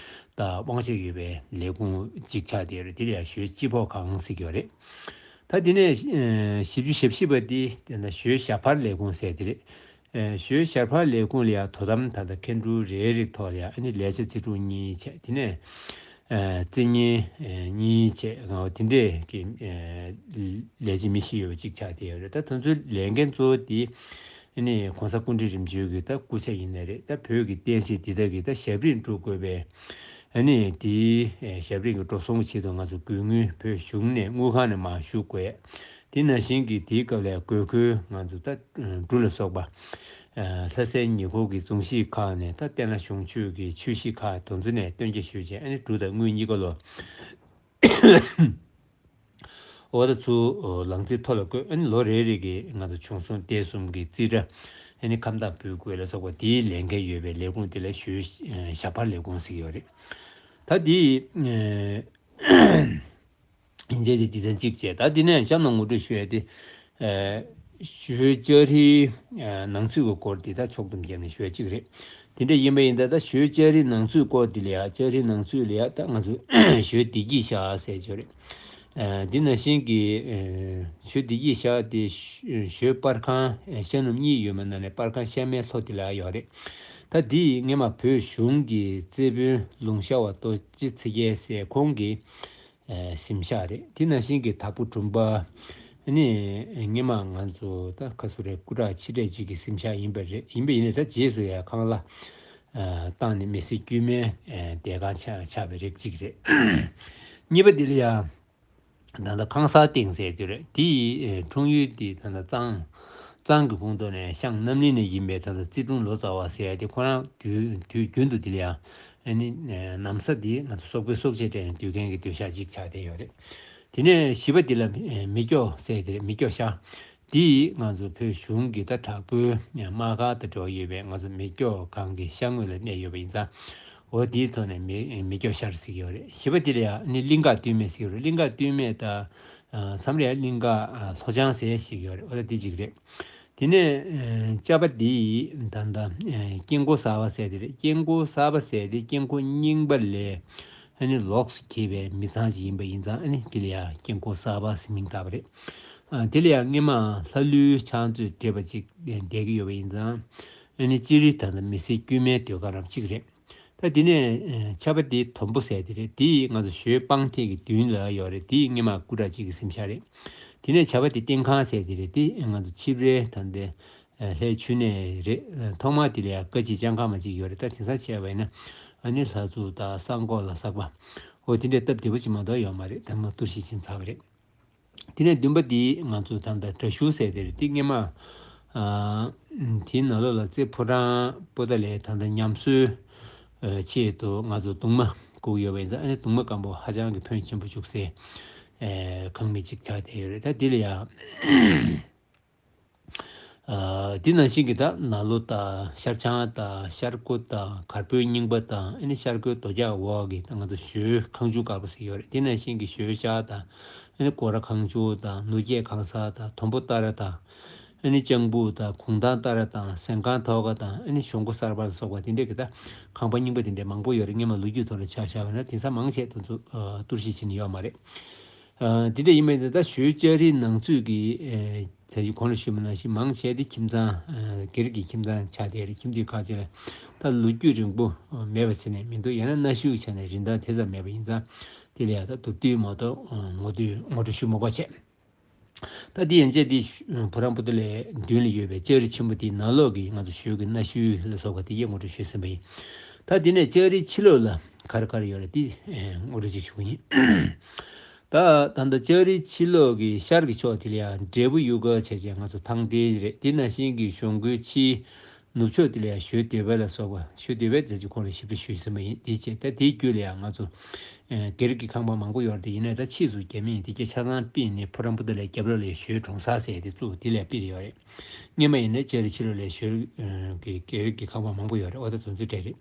ད་དབང་ཆ་ཡོད་པའི་ལས་ཁུངས་གཅིག་ཆགས་བསྡད་ཡོད་རེད། དེ་ལ་ཡ་ཞོལ་སྤྱི་ཕོགས་ཁང་ཟེར་གྱི་ཡོད་རེད། ད་དེ་ནས་ཨ་བཞི་བཅུ་ཞེ་བཞི་པ་དེ་དེ་ན་ཞོལ་ཞབས་ཕར་ལས་ཁུངས་ཟེར་དེ་རེད། ཨ་ཞོལ་ཞབས་ཕར་ལས་ཁུངས་ལ་ཡ་དོ་དམ་ད་ལྟ་མཁན་སྤྲུལ་རེ་རེའི་ཐོག་ལ་ཡ་ཨ་ནི་ལས་བྱེད་རྩིས་དྲུང་གཉིས་བྱས། དེ་ནས་ཨ་རྩིས་གཉེར་ཨ་གཉིས་བྱས། ང་དེ་འདྲས་ཀྱི་ཨ་ལས་བྱེད་མི་བཞི་ཡོད་པ་གཅིག་ཆགས་བསྡད་ཡོད་རེད། ད་དེ་ཚོའི་ལས་འགན་གཙོ་བོ་དེ་ཨ་ནི་༸གོང་ས་སྐུ་ཕྲེང་རིམ་བྱོན་གྱི་ད་སྐུ་ཚེ་ཡིན་ནའི་རེད། ད་བོད་ཀྱི་བསྟན་སྲིད་འདི་དག་གི་ད་ཞབས་རིམ་སྒྲུབ་དགོས་པའི་ཨ་ནི་དེའི་ཨ་ཞབས་རིམ་གྱི་འགྲོ་སོང་ཆེད་དུ་ང་ཚོ་དགོས་དངུལ་བོད་གཞུང་ནས་དངུལ་ཁང་ནས་མར་ཞུ་དགོས། དེ་ནང་བཞིན་གྱི་དེའི་སྐབས་ལ་དགོས་མཁོའི་ང་ཚོ་ད་འབྲུ་ལ་སོགས་པ། ཨ་ལྷ་སའི་ཉེ་འཁོར་གྱི་རྫོང་གཞིས་ཁག་ནས་ད་བསྟན་ལ་གཞུང་ཆོས་ཀྱི་ཆོས་གཞིས་ཁག་དེ་ཚོ་ནས་བཏོན་རྒྱ་ཞུས་བྱས། ཨ་ནི་འབྲུ་དང་དངུལ་གཉིས་ཀ་ལོ་འོ་ད་ཚུར་ལག་རྩལ་ཐོ་ལ་བཀོད། ཨ་ནི་ལོ་རེ་རེ་གི་ང་ཚོ་བྱུང་སོང་སྡེ་གསུམ་གྱི་རྩིས་ཁྲ་ཨ་ནི་ཁ་བཏགས་འབུལ་དགོས་ལ་སོགས་པ་དེའི་ལས་འགན་ཡོད་པའི་ལས་ཁུངས་དེ་ལ་ཞོལ་ཞབས་ཕར་ལས་ཁུངས་ཟེར་གྱི་ཡོད་རེད། ད་དེ་ཡིན་ཚད་དེ་དེ་ཚན་གཅིག་བྱས། ད་དེ་ནས་གཤམ་ལ་ངོ་སྤྲོད་ཞུ་ཡ་དེ། ཨ་ཞོལ་ལྕགས་རིའི་ཨ་ནང་ཚུད་ཀྱི་སྐོར་དེ་ད་ཕྱོགས་བསྡོམས་བརྒྱབ་ནས་ཞུ་ཡ་གཅིག་རེད། དེ་འདྲ་ཡིན་པ་ཡིན་ད། ད་ཞོལ་ལྕགས་རིའི་ནང་ཚུད་སྐོར་དེ་ལ་ཡ། ལྕགས་རིའི་ནང་ཚུད་ལ་ཡ་ད་ང་ཚོ་ཞོལ་བདེ་སྐྱིད་ཤག་ཟེར་གྱི་ཡོད་རེད། ཨ་དེ་ནང་བཞིན་གྱི་ཨ་ཞོལ་བདེ་སྐྱིད་ཤག་དེ་ཞོ་ཞོལ་སྤར་ཁང་ཨ་ཤ་སྣུམ་གཉིས་ཡོད་པའི་ནང་ནས་སྤར་ཁང་ཤ་མའི་ལྷོ་དེ་ལ་ཡོད་རེད། ད་འདི་སྔོན་མ་བོད་གཞུང་གི་རྩེ་དཔོན་ལུང་ཤ་བ་རྡོ་རྗེ་ཚེ་རྒྱལ་ཟེར་ཁོང་གི་ཨ་གཟིམ་ཤག་རེད། དེ་ནང་བཞིན་གྱི་དྭགས་པོ་གྲུམ་པ་ནི་སྔོན་མ་ང་ཚོ་ད་ག་ཚོད་རེད། སྐུ་དྲག་ཕྱི་དྲག་ཅིག་གི་གཟིམ་ཤག་ཡིན་པ་རེད། ཡིན་པ་ཡིན་ནའི་ད་རྗེས་སུ་ཡ་ཁང་གླ་ཨ་བཏང་ནས་མི་སེར་དཀྱུས་མའི་ཨ་བསྡད་ཁང་ཆགས་ཆགས་པའི་རིགས་ཅིག་རེད། གཉིས་པ་འདི་ལ་ཡ་ད་ལྟ་ཁང་གསར་བཏིང་ཟེར་དེ་རེད། དེ་ཡི་ཨ་འཁྲུངས་ཡུལ་འདི་ད་ལྟ་གཙང་གཙང་གི་ཁོངས་གཏོགས་ནས་ཤང་རྣམ་གླིང་ནས་ཡིན་པའི་ད་ལྟ་རྩིས་དྲུང་ལོ་ཙཱ་བ་ཟེར་ཡ་དེ་ཁོ་རང་དུས་དུས་རྒྱུན་དུ་དེ་ལ་ཡ། ཨ་ནི་ཨ་ན་བཟའ་འདི་ང་ཚོ་སོག་པོའི་སོག་ཆས་སྤྲས་ནས་སྡོད་མཁན་གྱི་སྡོད་ཤག་ཅིག་ཆགས་བསྡད་ཡོད་རེད། དེ་ནས་བཞི་པ་འདི་ལ་ཨ་མེ་སྒྱོགས་ཟེར་དེ་རེད། མེ་སྒྱོགས་ཤག་འདི་ང་ཚོ་བོད་གཞུང་གི་ད་དྲག་པོའི་དམག་སྒར་དང་འབྲེལ་བ་ཡོད་པའི་ང་ཚོ་མེ་སྒྱོགས་སྒང་གི་ཤག་ངོས་ལ་གནས་ཡོད་པ་ཡིན་ཙང་། འོ་དེའི་ཐོག་ནས་མེ་མེ་སྒྱོགས་ཤར་ཟེར་གྱི་ཡོད་རེད། བཞི་པ་དེ་ལ་ཡ་ཨ་ནི་གླིང་ག་སྟོད་སྨད་ཟེར་གྱི་ཡོད་རེད། གླིང་ག་སྟོད་སྨད་ད་ཨ་མཚམས་རེ་གླིང་ག་ཨ་ལྷོ་བྱང་ཟེར་ཞིག་ཡོད་རེད། འོ་ད་དེ་གཅིག་རེད། དེ་ནས་ཨ་ཅ་པ་འདི་ད་ལྟ་ཨ་དཀྱིལ་འཁོར་གསར་པ་ཟེར་དེ་རེད། དཀྱིལ་འཁོར་གསར་པ་ཟེར་དེ་དཀྱིལ་འཁོར་རྙིང་པ་ལས་ཨ་ནི་ལོགས་སུ་གྱེས་པའི་མི་ཚང་ཞིག་ཡིན་པ་ཡིན་ཙང་། ཨ་ནི་དེ་ལ་ཡ་དཀྱིལ་འཁོར་གསར་པ་ཟེར་མིང་བཏགས་པ་རེད། ཨ་དེ་ལ་ཡ་སྔོན་མ་ལྷ་ཀླུའི་ཕྱག་མཛོད་བྲིས་པ་ཅིག་བསྡད་ཀྱི་ཡོད་པ་ཡིན་ཙང་། ཨ་ནི་སྤྱིར་ད་ལྟ་མི་སེར་དཀྱུས་མའི་སྡོད་སྒར་རམ་གཅིག་རེད། ད་དེ་ནས་ཨ་ཆ་པ་དེ་དོམ་པོ་ཟེར་དེ་རེད། དེ་ང་ཚོ་ཞོལ་སྤང་ཐིག་གི་མདུན་ལ་ཡོད་རེད། དེ་སྔོན་མ་སྐུ་དྲག་ཅིག་གི་གཟིམ་ཤག་རེད། དེ་ནས་ཆ་པ་དེ་སྟེང་ཁང་ཟེར་དེ་རེད། དེ་ང་ཚོ་ཆིབས་རལ་ད་ལྟའི་ཨ་ལྷའི་མཆོད་གནས་རེད། ཨ་ཐོག་མ་དེ་ལ་ཡ་བཀའ་སྤྱི་ལྕང་ཁང་མ་ཅིག་ཡོད་རེད། ད་དེང་སང་བྱས་པ་ཡིན་ན་ཨ་ནི་ལྷ་གཙུག་དང་གསང་སྒོ་ལ་སོགས་པ་འོ་དེ་འདྲའི་སྟབས་བདེ་པོ་ཅིག་མ་གཏོགས་ཡོད་མ་རེད། ད་མ་གཏོར་བཤིག་ཕྱིན་ཚར་བ་རེད། དེ་ནས་བདུན་པ་འདི་ང་ཚོ་ད་ལྟ་གྲྭ་ཤུལ་ཟེར་དེ་རེད། དེ་སྔོན་མ་ཨ་དེའི་ནང་ལོགས་ལ་རྩེ་ཕོ་བྲང་པོ་ཏཱ་ལའི་ད་ལྟ་ཉམས་གསོའི་ཨ་ཆེད་དུ་ང་ཚོ་གདུང་མ་བསྐུར་ཡོད་པ་ཡིན་ཙང་། ཨ་ནི་གདུང་མ་སྐམ་པོ་ཧ་ཅང་གི་ཕོན་ཆེན་པོ་བཅུག་སའི་ཨ་ཁང་མིག་ཅིག་ཆགས་བསྡད་ཡོད་རེད། ད་འདི་ལ་ཡ་ ཨ་དེ་ནང་བཞིན་གྱི་ད་ནཱ་ལུ་དང་ཤར་བྱང་དང་ཤར་སྐོར་དང་གར་པོའི་རྙིང་པ་དང་ཨ་ནི་ཤར་སྒོའི་རྡོ་རྒྱག་འོག་གི་ད་ང་ཚོ་ཞོལ་ཁང་ཆུང་དཀར་པོ་ཟེར་ཡོད་རེད། དེ་ནང་བཞིན་གྱི་ཞོལ་ཤར་དང་ཨ་ནི་སྒོ་ར་ཁང་ཆུང་དང་ནུབ་བྱེད་ཁང་གསར་དང་དོམ་པོ་སྟ་ར་དང་། ཨ་ནི་ལྕང་ཕུག་དང་གུང་ཐང་སྟ་ར་དང་གཟན་ཁང་ཐོག་ཁ་དང་ཨ་ནི་གཞོང་སྒོ་གསར་པ་ལ་སོགས་པ་དེ་འདྲས་ཀྱི་ད་ཁང་པ་རྙིང་པ་དེ་འདྲས་མང་པོ་ཡོད་རེད། སྔོན་མ་ལོ་རྒྱུས་ཐོག་ལ་ཆ་བཞག་པ་ན་དེང་སང་མང་ཆེ་དེ་ཚོ་ཨ་གཏོར་བཤིག་བྱས་ནས་ཡོད་མ་རེད། ཨ་དེ་འདྲས་ཡིན་པས་ད་ཞོལ་ལྕགས་རིའི་ནང་ཚུད་ཀྱི་ཨ་ད་གོང་ལ་ཞུས་པ་ནང་བཞིན་མང་ཆེ་དེ་ཁྱིམ་ཚང་ཨ་སྒེར་གྱི་ཁྱིམ་ཚང་ཆགས་བསྡད་རེད། ཁྱིམ་མཚེས་ཁག་ཅིག་ལ་ད་ལོ་རྒྱུས་རིང་པོ་མེད་པ་ཟེར་ནས་མི་འདུག་ཡང་ན་གནའ་ཤུལ་ཆགས་ནས་རིན་ཐང་དེ་ཙམ་མེད་པ་ཡིན་ཙང་དེ་ལ་ཡང་ད་མདོར་བསྡུས་མ་གཏོགས་ངོ་སྤྲོད་ངོ་སྤྲོད་ཞུ་མི་དགོས་བྱས། ད་འདི་ཡན་ཆད་འདི་ཤུ་ཕོ་བྲང་པོ་ཏ་ལའི་མདུན་ལ་ཡོད་པའི་ལྕགས་རི་ཆེན་པོ་དེའི་ནང་ལོགས་ཀྱི་ང་ཚོ་ཞོལ་གྱི་གནའ་ཤུལ་ལ་སོགས་པ་དེ་གས་ངོ་སྤྲོད་ཞུས་ཟིན་པ་ཡིན། ད་འདི་ནས་ལྕགས་རིའི་ཕྱི་ལོགས་ལ་ག་རེ་ག་རེ་ཡོད་རེད་དེ་ངོ་སྤྲོད་ཅིག་ཞུ་གི་ཡིན། ད་ད་ལྟ་ལྕགས་རིའི་ཕྱི་ལོགས་ཀྱི་ཤར་གྱི་ཕྱོགས་དེ་ལ་ཡང་འབྲས་བུ་གཡུ་སྒར་བྱས་བྱས་ང་ཚོ་ཐང་ཏེ་རེད། དེ་ནང་བཞིན་གྱི་གཞོང་སྒོའི་ཕྱིའི་ནུབ་ཕྱོགས་དེ་ལ་ཡང་ཞོལ་སྡེ་བ་ལ་སོགས་པ། ཞོལ་སྡེ་བའི་དེ་ཚོ་ཁོང་ལ་ཞིབ་ཕྲ་ཞུས་ཟིན་པ་ཡིན། དེའི་རྗེས་ད་དེའི་རྒྱུད་ལ་ཡང་ང་ཚོ་ཨ་སྒེར་གྱི་ཁང་པ་མང་པོ་ཡོད་རེད། ཡིན་ནའི་ད་ཕྱིས་སུ་རྒྱ་མིས་དེ་ག་ཆ་ཚང་ཕུད་ནས་ཕོ་བྲང་པོ་ཏ་ལའི་རྒྱབ་ལོགས་ལ་ཞོལ་གྲོང་གསར་ཟེར་དེ་བཙུགས། དེ་ལ་ཕུད་ཡོད་རེད། སྔོན་མ་ཡིན་ནའི་ལྕགས་རི་ཕྱི་ལོགས་ལ་ཞོལ་ཨ་གྱི་སྒེར་གྱི་ཁང་པ་མང་པོ་ཡོད་རེད། འོ་ད་དོན་ཚན་དེ་རེད།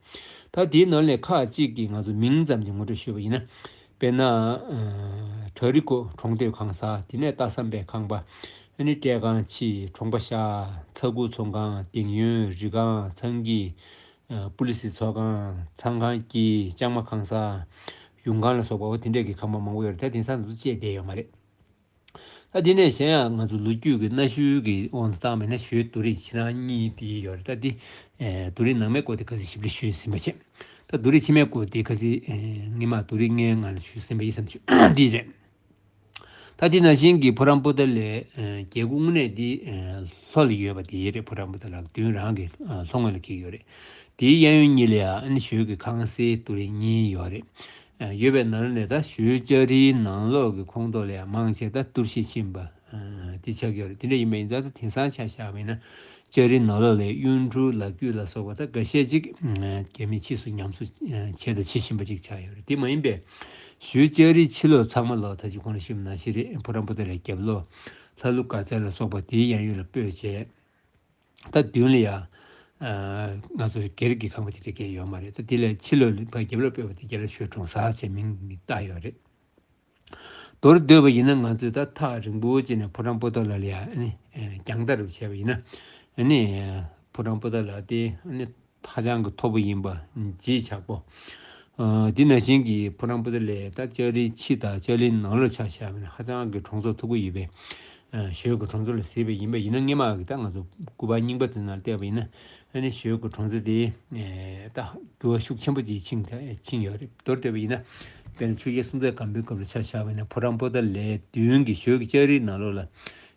ད་དེའི་ནང་ལས་ཁག་ཅིག་གི་ང་ཚོ་མིང་ཙམ་གྱི་ངོ་སྤྲོད་ཞུས་པ་ཡིན་ན། དཔེར་ན་ཨ་བྲག་རི་ཀོ་གྲོང་སྡེའི་ཁང་གསར། དེ་ནས་རྟ་ཟམ་པའི་ཁང་པ། ཨ་ནི་བཀྲས་ཁང་ཕྱི་གྲོང་པ་ཤར་ཚ་ཁུག་ཚོང་ཁང་། སྡིངས་གཡོན་རི་སྒང་ཚང་གི་ཨ་པུ་ལི་སི་ཚོགས་ཁང་། ཚང་ཁང་དཀྱིལ་ལྕང་མ་ཁང་གསར། ཡུང་ཁང་ལ་སོགས་པ་འོ་དེ་འདྲས་ཀྱི་ཁང་པ་མང་པོ་ཡོད་རེད། ད་དེང་སང་དེ་ཚོ་བཅད་བསྡད་ཡོད་མ་རེད། ད་དེ་ནས་གཞན་ཡང་ང་ཚོ་ལོ་རྒྱུས་ཀྱི་གནའ་ཤུལ་གྱི་དབང་དུ་བཏང་བ་ཡིན་ན་ཞོལ་རྡོ་རིང་ཕྱི་ནང་གཉིས་དེ་ཡོད་རེད། ད་དེ་ཨེ་རྡོ་རིང་ནང་མའི་སྐོར་དེ་ག་ཚོད་ཞིབ་ཕྲ་ཞུས་ཟིན་པ་བྱས། ད་རྡོ་རིང་ཕྱི་མའི་སྐོར་དེ་ག་ཚོད་ཨེ་སྔོན་མ་རྡོ་རིང་ལྔའི་ནང་ལ་ཞུས་ཟིན་པ་ཡིན་བསམ་བྱུང་། འདི་རེད། ད་དེ་ནང་བཞིན་གྱི་ཕོ་བྲང་པོ་ཏ་ལའི་ཨེ་རྒྱལ་སྒོ་དངོས་གནས་འདི་ཨེ་ལྷོ་ལ་ཡོད་པ་དེ་རེད། ཕོ་བྲང་པོ་ཏ་ལ་མདུན་རང་གི་ཨེ་ལྷོ་ངོས་ལ་འཁེལ་ཡོད་རེད། དེའི་གཡས་གཡོན་གཉིས་ལ་ཡང་ཨ་ནི་ཞོལ་གྱི་ཁང་གསར་རྡོ་རིང་གཉིས་ཡོད་རེད། ཨ་ཡོད་པའི་ནང་ལ་ནས་ད་ཞོལ་ལྕགས་རིའི་ནང་ལོགས་ཀྱི་ཁོངས་གཏོགས་ལ་ཡང་མང་ཆེ་ད་གཏོར་བཤིག་ཕྱིན་པ་ཨ་དེ་ཆགས་ཀྱི་ཡོད་རེད། དེ་འདྲ་ཡིན་པ་ཡིན་ཙང་ད་དེང་སང་ཆ་བཞག་པ་ཡིན་ན་ལྕགས་རིའི་ནང་ལོགས་ལ་གཡུང་དྲུང་ལ་རྒྱུད་ལ་སོགས་པ་ད་འགའ་ཤས་ཅིག་ཨ་རྒྱ་མིས་ཕྱིས་སུ་ཉམས་གསོ་ཨ་བྱས་དང་བྱེད་བཞིན་པ་ཅིག་ཆགས་ཡོད་རེད། དེ་མ་ཡིན་པའི་ཞོལ་ལྕགས་རིའི་ཕྱི་ལོགས་ཚང་མ་ལོག་ད་ཅི་གོང་ལ་ཞུས་པ་ནང་བཞིན་རེད། ཕོ་བྲང་པོ་ཏ་ལའི་རྒྱབ་ལོགས་ལྷ་ཀླུ་དགའ་ཚལ་ལ་སོགས་པ་དེའི་གཡས་གཡོན་ལ་སྤོས་བྱས། ད་མདུན་ལ་ཡང་ཨ་ང་ཚོ་སྒེར་གྱི་ཁང་པ་དེ་འདྲ་གང་ཡོད་མ་རེད། ད་དེ་ལས་ཕྱི་ལོགས་ལ་ཕར་རྒྱབ་ལོགས་སྤོས་པ་དེ་རྒྱབ་ལོགས་ཞོལ་གྲོང་གསར་ཟེར་མིང་བཏགས་ཡོད་རེད། མདོར་བསྡུས་པ་ཡིན་ན་ང་ཚོས་ད་ཐག་རིང་པོ་བྱས་ནས་ཕོ་བྲང་པོ་ཏ་ལ་ལ་ཡང་ཨ་ནི་ཨ་རྒྱང་ལྟ་རུ་བྱས་པ་ཡིན་ན་ཨ་ནི་ཕོ་བྲང་པོ་ཏ་ལ་དེ་ཨ་ནི་ཧ་ཅང་གི་མཐོ་པོ་ཡིན་པ་བརྗིད་ཆགས་པོ། ཨ་དེ་ནང་བཞིན་གྱི་ཕོ་བྲང་པོ་ཏ་ལའི་ད་ལྕགས་རིའི་ཕྱི་དང་ལྕགས་རིའི་ནང་ལོགས་ཆ་བཞག་པ་ཡིན་ན་ཧ་ཅང་གི་གྲོང་ཚོ་མཐུག་པོ་ཡོད་པའི་ཨ་ཞོལ་གྱི་གྲོང་ཚོ་ལ་གཟིགས་པ་ཡིན་པ་ཡིན་ན་སྔོན་མ་གི་ད་ང་ཚོ་སྐུ་པར་རྙིང་པ་དེ་ནང་བལྟས་པ་ཡིན་ན་ཨ་ནི་ཞོལ་གྱི་གྲོང་ཚོ་དེ་ཨེ་ད་འགྱུར་བ་ཤུགས་ཆེན་པོ་ཅིག་ཕྱིན་ཕྱིན་ཡོད་རེད། མདོར་བསྡུས་པ་ཡིན་ན་དཔེར་ན་ཆུ་རྐྱལ་སྲོང་བཙན་སྒམ་པོའི་སྐབས་ལ་ཆ་བཞག་པ་ཡིན་ན་ཕོ་བྲང་པོ་ཏ་ལའི་མདུན་གྱི་ཞོལ་གྱི་ལྕགས་རིའི་ནང་ལོགས་ལ་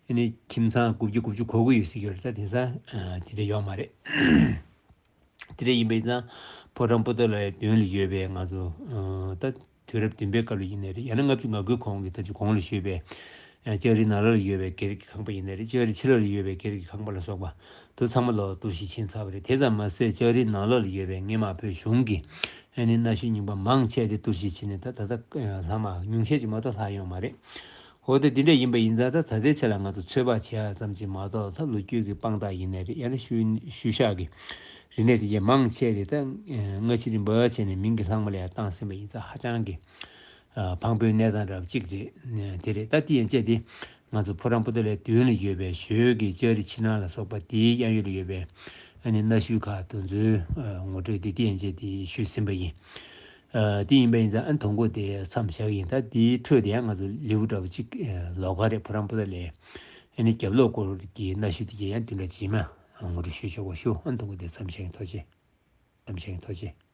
ཨ་ནི་ཁྱིམ་ཚང་དགུ་བཅུ་དགུ་བཅུ་གོ་དགུ་ཡོད་ཟེར་གྱི་ཡོད་རེད། ད་དེང་སང་ཨ་དེ་འདྲ་ཡོད་མ་རེད། དེ་འདྲ་ཡིན་པ་ཡིན་ཙང་ཕོ་བྲང་པོ་ཏ་ལའི་མདུན་ལ་ཡོད་པའི་ང་ཚོ་ཨ་ད་དུས་རབས་བདུན་པའི་སྐབས་ལ་ཡིན་ནའི་རེད། ཡང་ན་ལྔ་བཅུ་ང་དགུའི་གོང་གི་ད་ཅི་གོང་ལ་ཞུས་པའི་ཨ་ལྕགས་རིའི་ནང་ལོགས་ལ་ཡོད་པའི་སྒེར་གྱི་ཁང་པ་ཡིན་ནའི་རེད། ལྕགས་རིའི་ཕྱི་ལོགས་ལ་ཡོད་པའི་སྒེར་གྱི་ཁང་པ་ལ་སོགས་པ་དེ་ཚང་མ་ལོག་གཏོར་བཤིག་ཕྱིན་ཚར་བ་རེད། དེ་ཙམ་མ་ཟད་ལྕགས་རིའི་ནང་ལོགས་ལ་ཡོད་པའི་སྔོན་མ་བོད་གཞུང་གི་ཨ་ནི་གནའ་ཤུལ་རྙིང་པ་མང་ཆེ་དེ་གཏོར་བཤིག་ཕྱིན་ནས་ད་ད་ལྟ་ཨ་ལྷག་མ་ཉུང་ཤས་ཅིག་མ་གཏོགས་ལྷག་ཡོད་མ་རེད། འོ་ད་འདི་འདྲ་ཡིན་པ་ཡིན་ཙང་ད་ད་ལྟའི་ཆ་ལ་ང་ཚོ་ཚོད་དཔག་བྱེད་ཡག་ཙམ་ཅིག་མ་གཏོགས་ད་ལོ་རྒྱུས་ཀྱི་དཔང་རྟགས་ཡིན་ནའི་རེད། ཡང་ན་ཤུལ་ཤུལ་བཞག་གི་རིག་གནས་དེ་གའི་མང་ཆེ་དེ་ད་སྔ་ཕྱི་རིམ་པ་བྱས་ནས་མིང་གི་ལྷག་མ་ལ་ཡང་བཏང་ཟིན་པ་ཡིན་ཙང་ཧ་ཅང་གི་ཨ་ཕངས་པོའི་གནས་སྟངས་འདྲ་བ་གཅིག་རེད། དེ་རེད། ད་དེ་ཡན་ཆད་དེ་ང་ཚོ་ཕོ་བྲང་པོ་ཏ་ལའི་མདུན་ལ་ཡོད་པའི་ཞོལ་གྱི་ལྕགས་རི་ཕྱི་ནང་ལ་སོགས་པ་དེའི་གཡས་གཡོན་ལ་ཡོད་པའི་ཨ་ནི་གནའ་ཤུལ་ཁག་དེ་ཚོའི་ཨ་ངོ་སྤྲོད་དེ་དེ་ཡན་ཆད་དེ་ཞུས་ཟིན་པ་ཡིན། ཨ་དེ་ཡིན་པ་ཡིན་ཙང་ཨ་ནི་དང་པོ་དེ་མཚམས་བཞག་གི་ཡིན། ད་དེའི་འཕྲོས་དེ་ཡང་ང་ཚོ་ལེའུ་འདྲ་བོ་གཅིག་ཨ་ལོགས་ཀ་རེད། ཕོ་བྲང་པོ་ཏ་ལའི་ཨ་ནི་རྒྱབ་ལོགས་སྐོར་གྱི་གནའ་ཤུལ་དེ་གའི་ཡང་བདུན་ཕྲག་རྗེས་མ་ངོ་སྤྲོད་ཞུས་ཆོག་པ་ཞུ། ཨ་ནི་དང་པོ་དེ་མཚམས་བཞག་གི། ཐུགས་རྗེ་ཆེ། མཚམས་བཞག་གི། ཐུགས་རྗེ་ཆེ།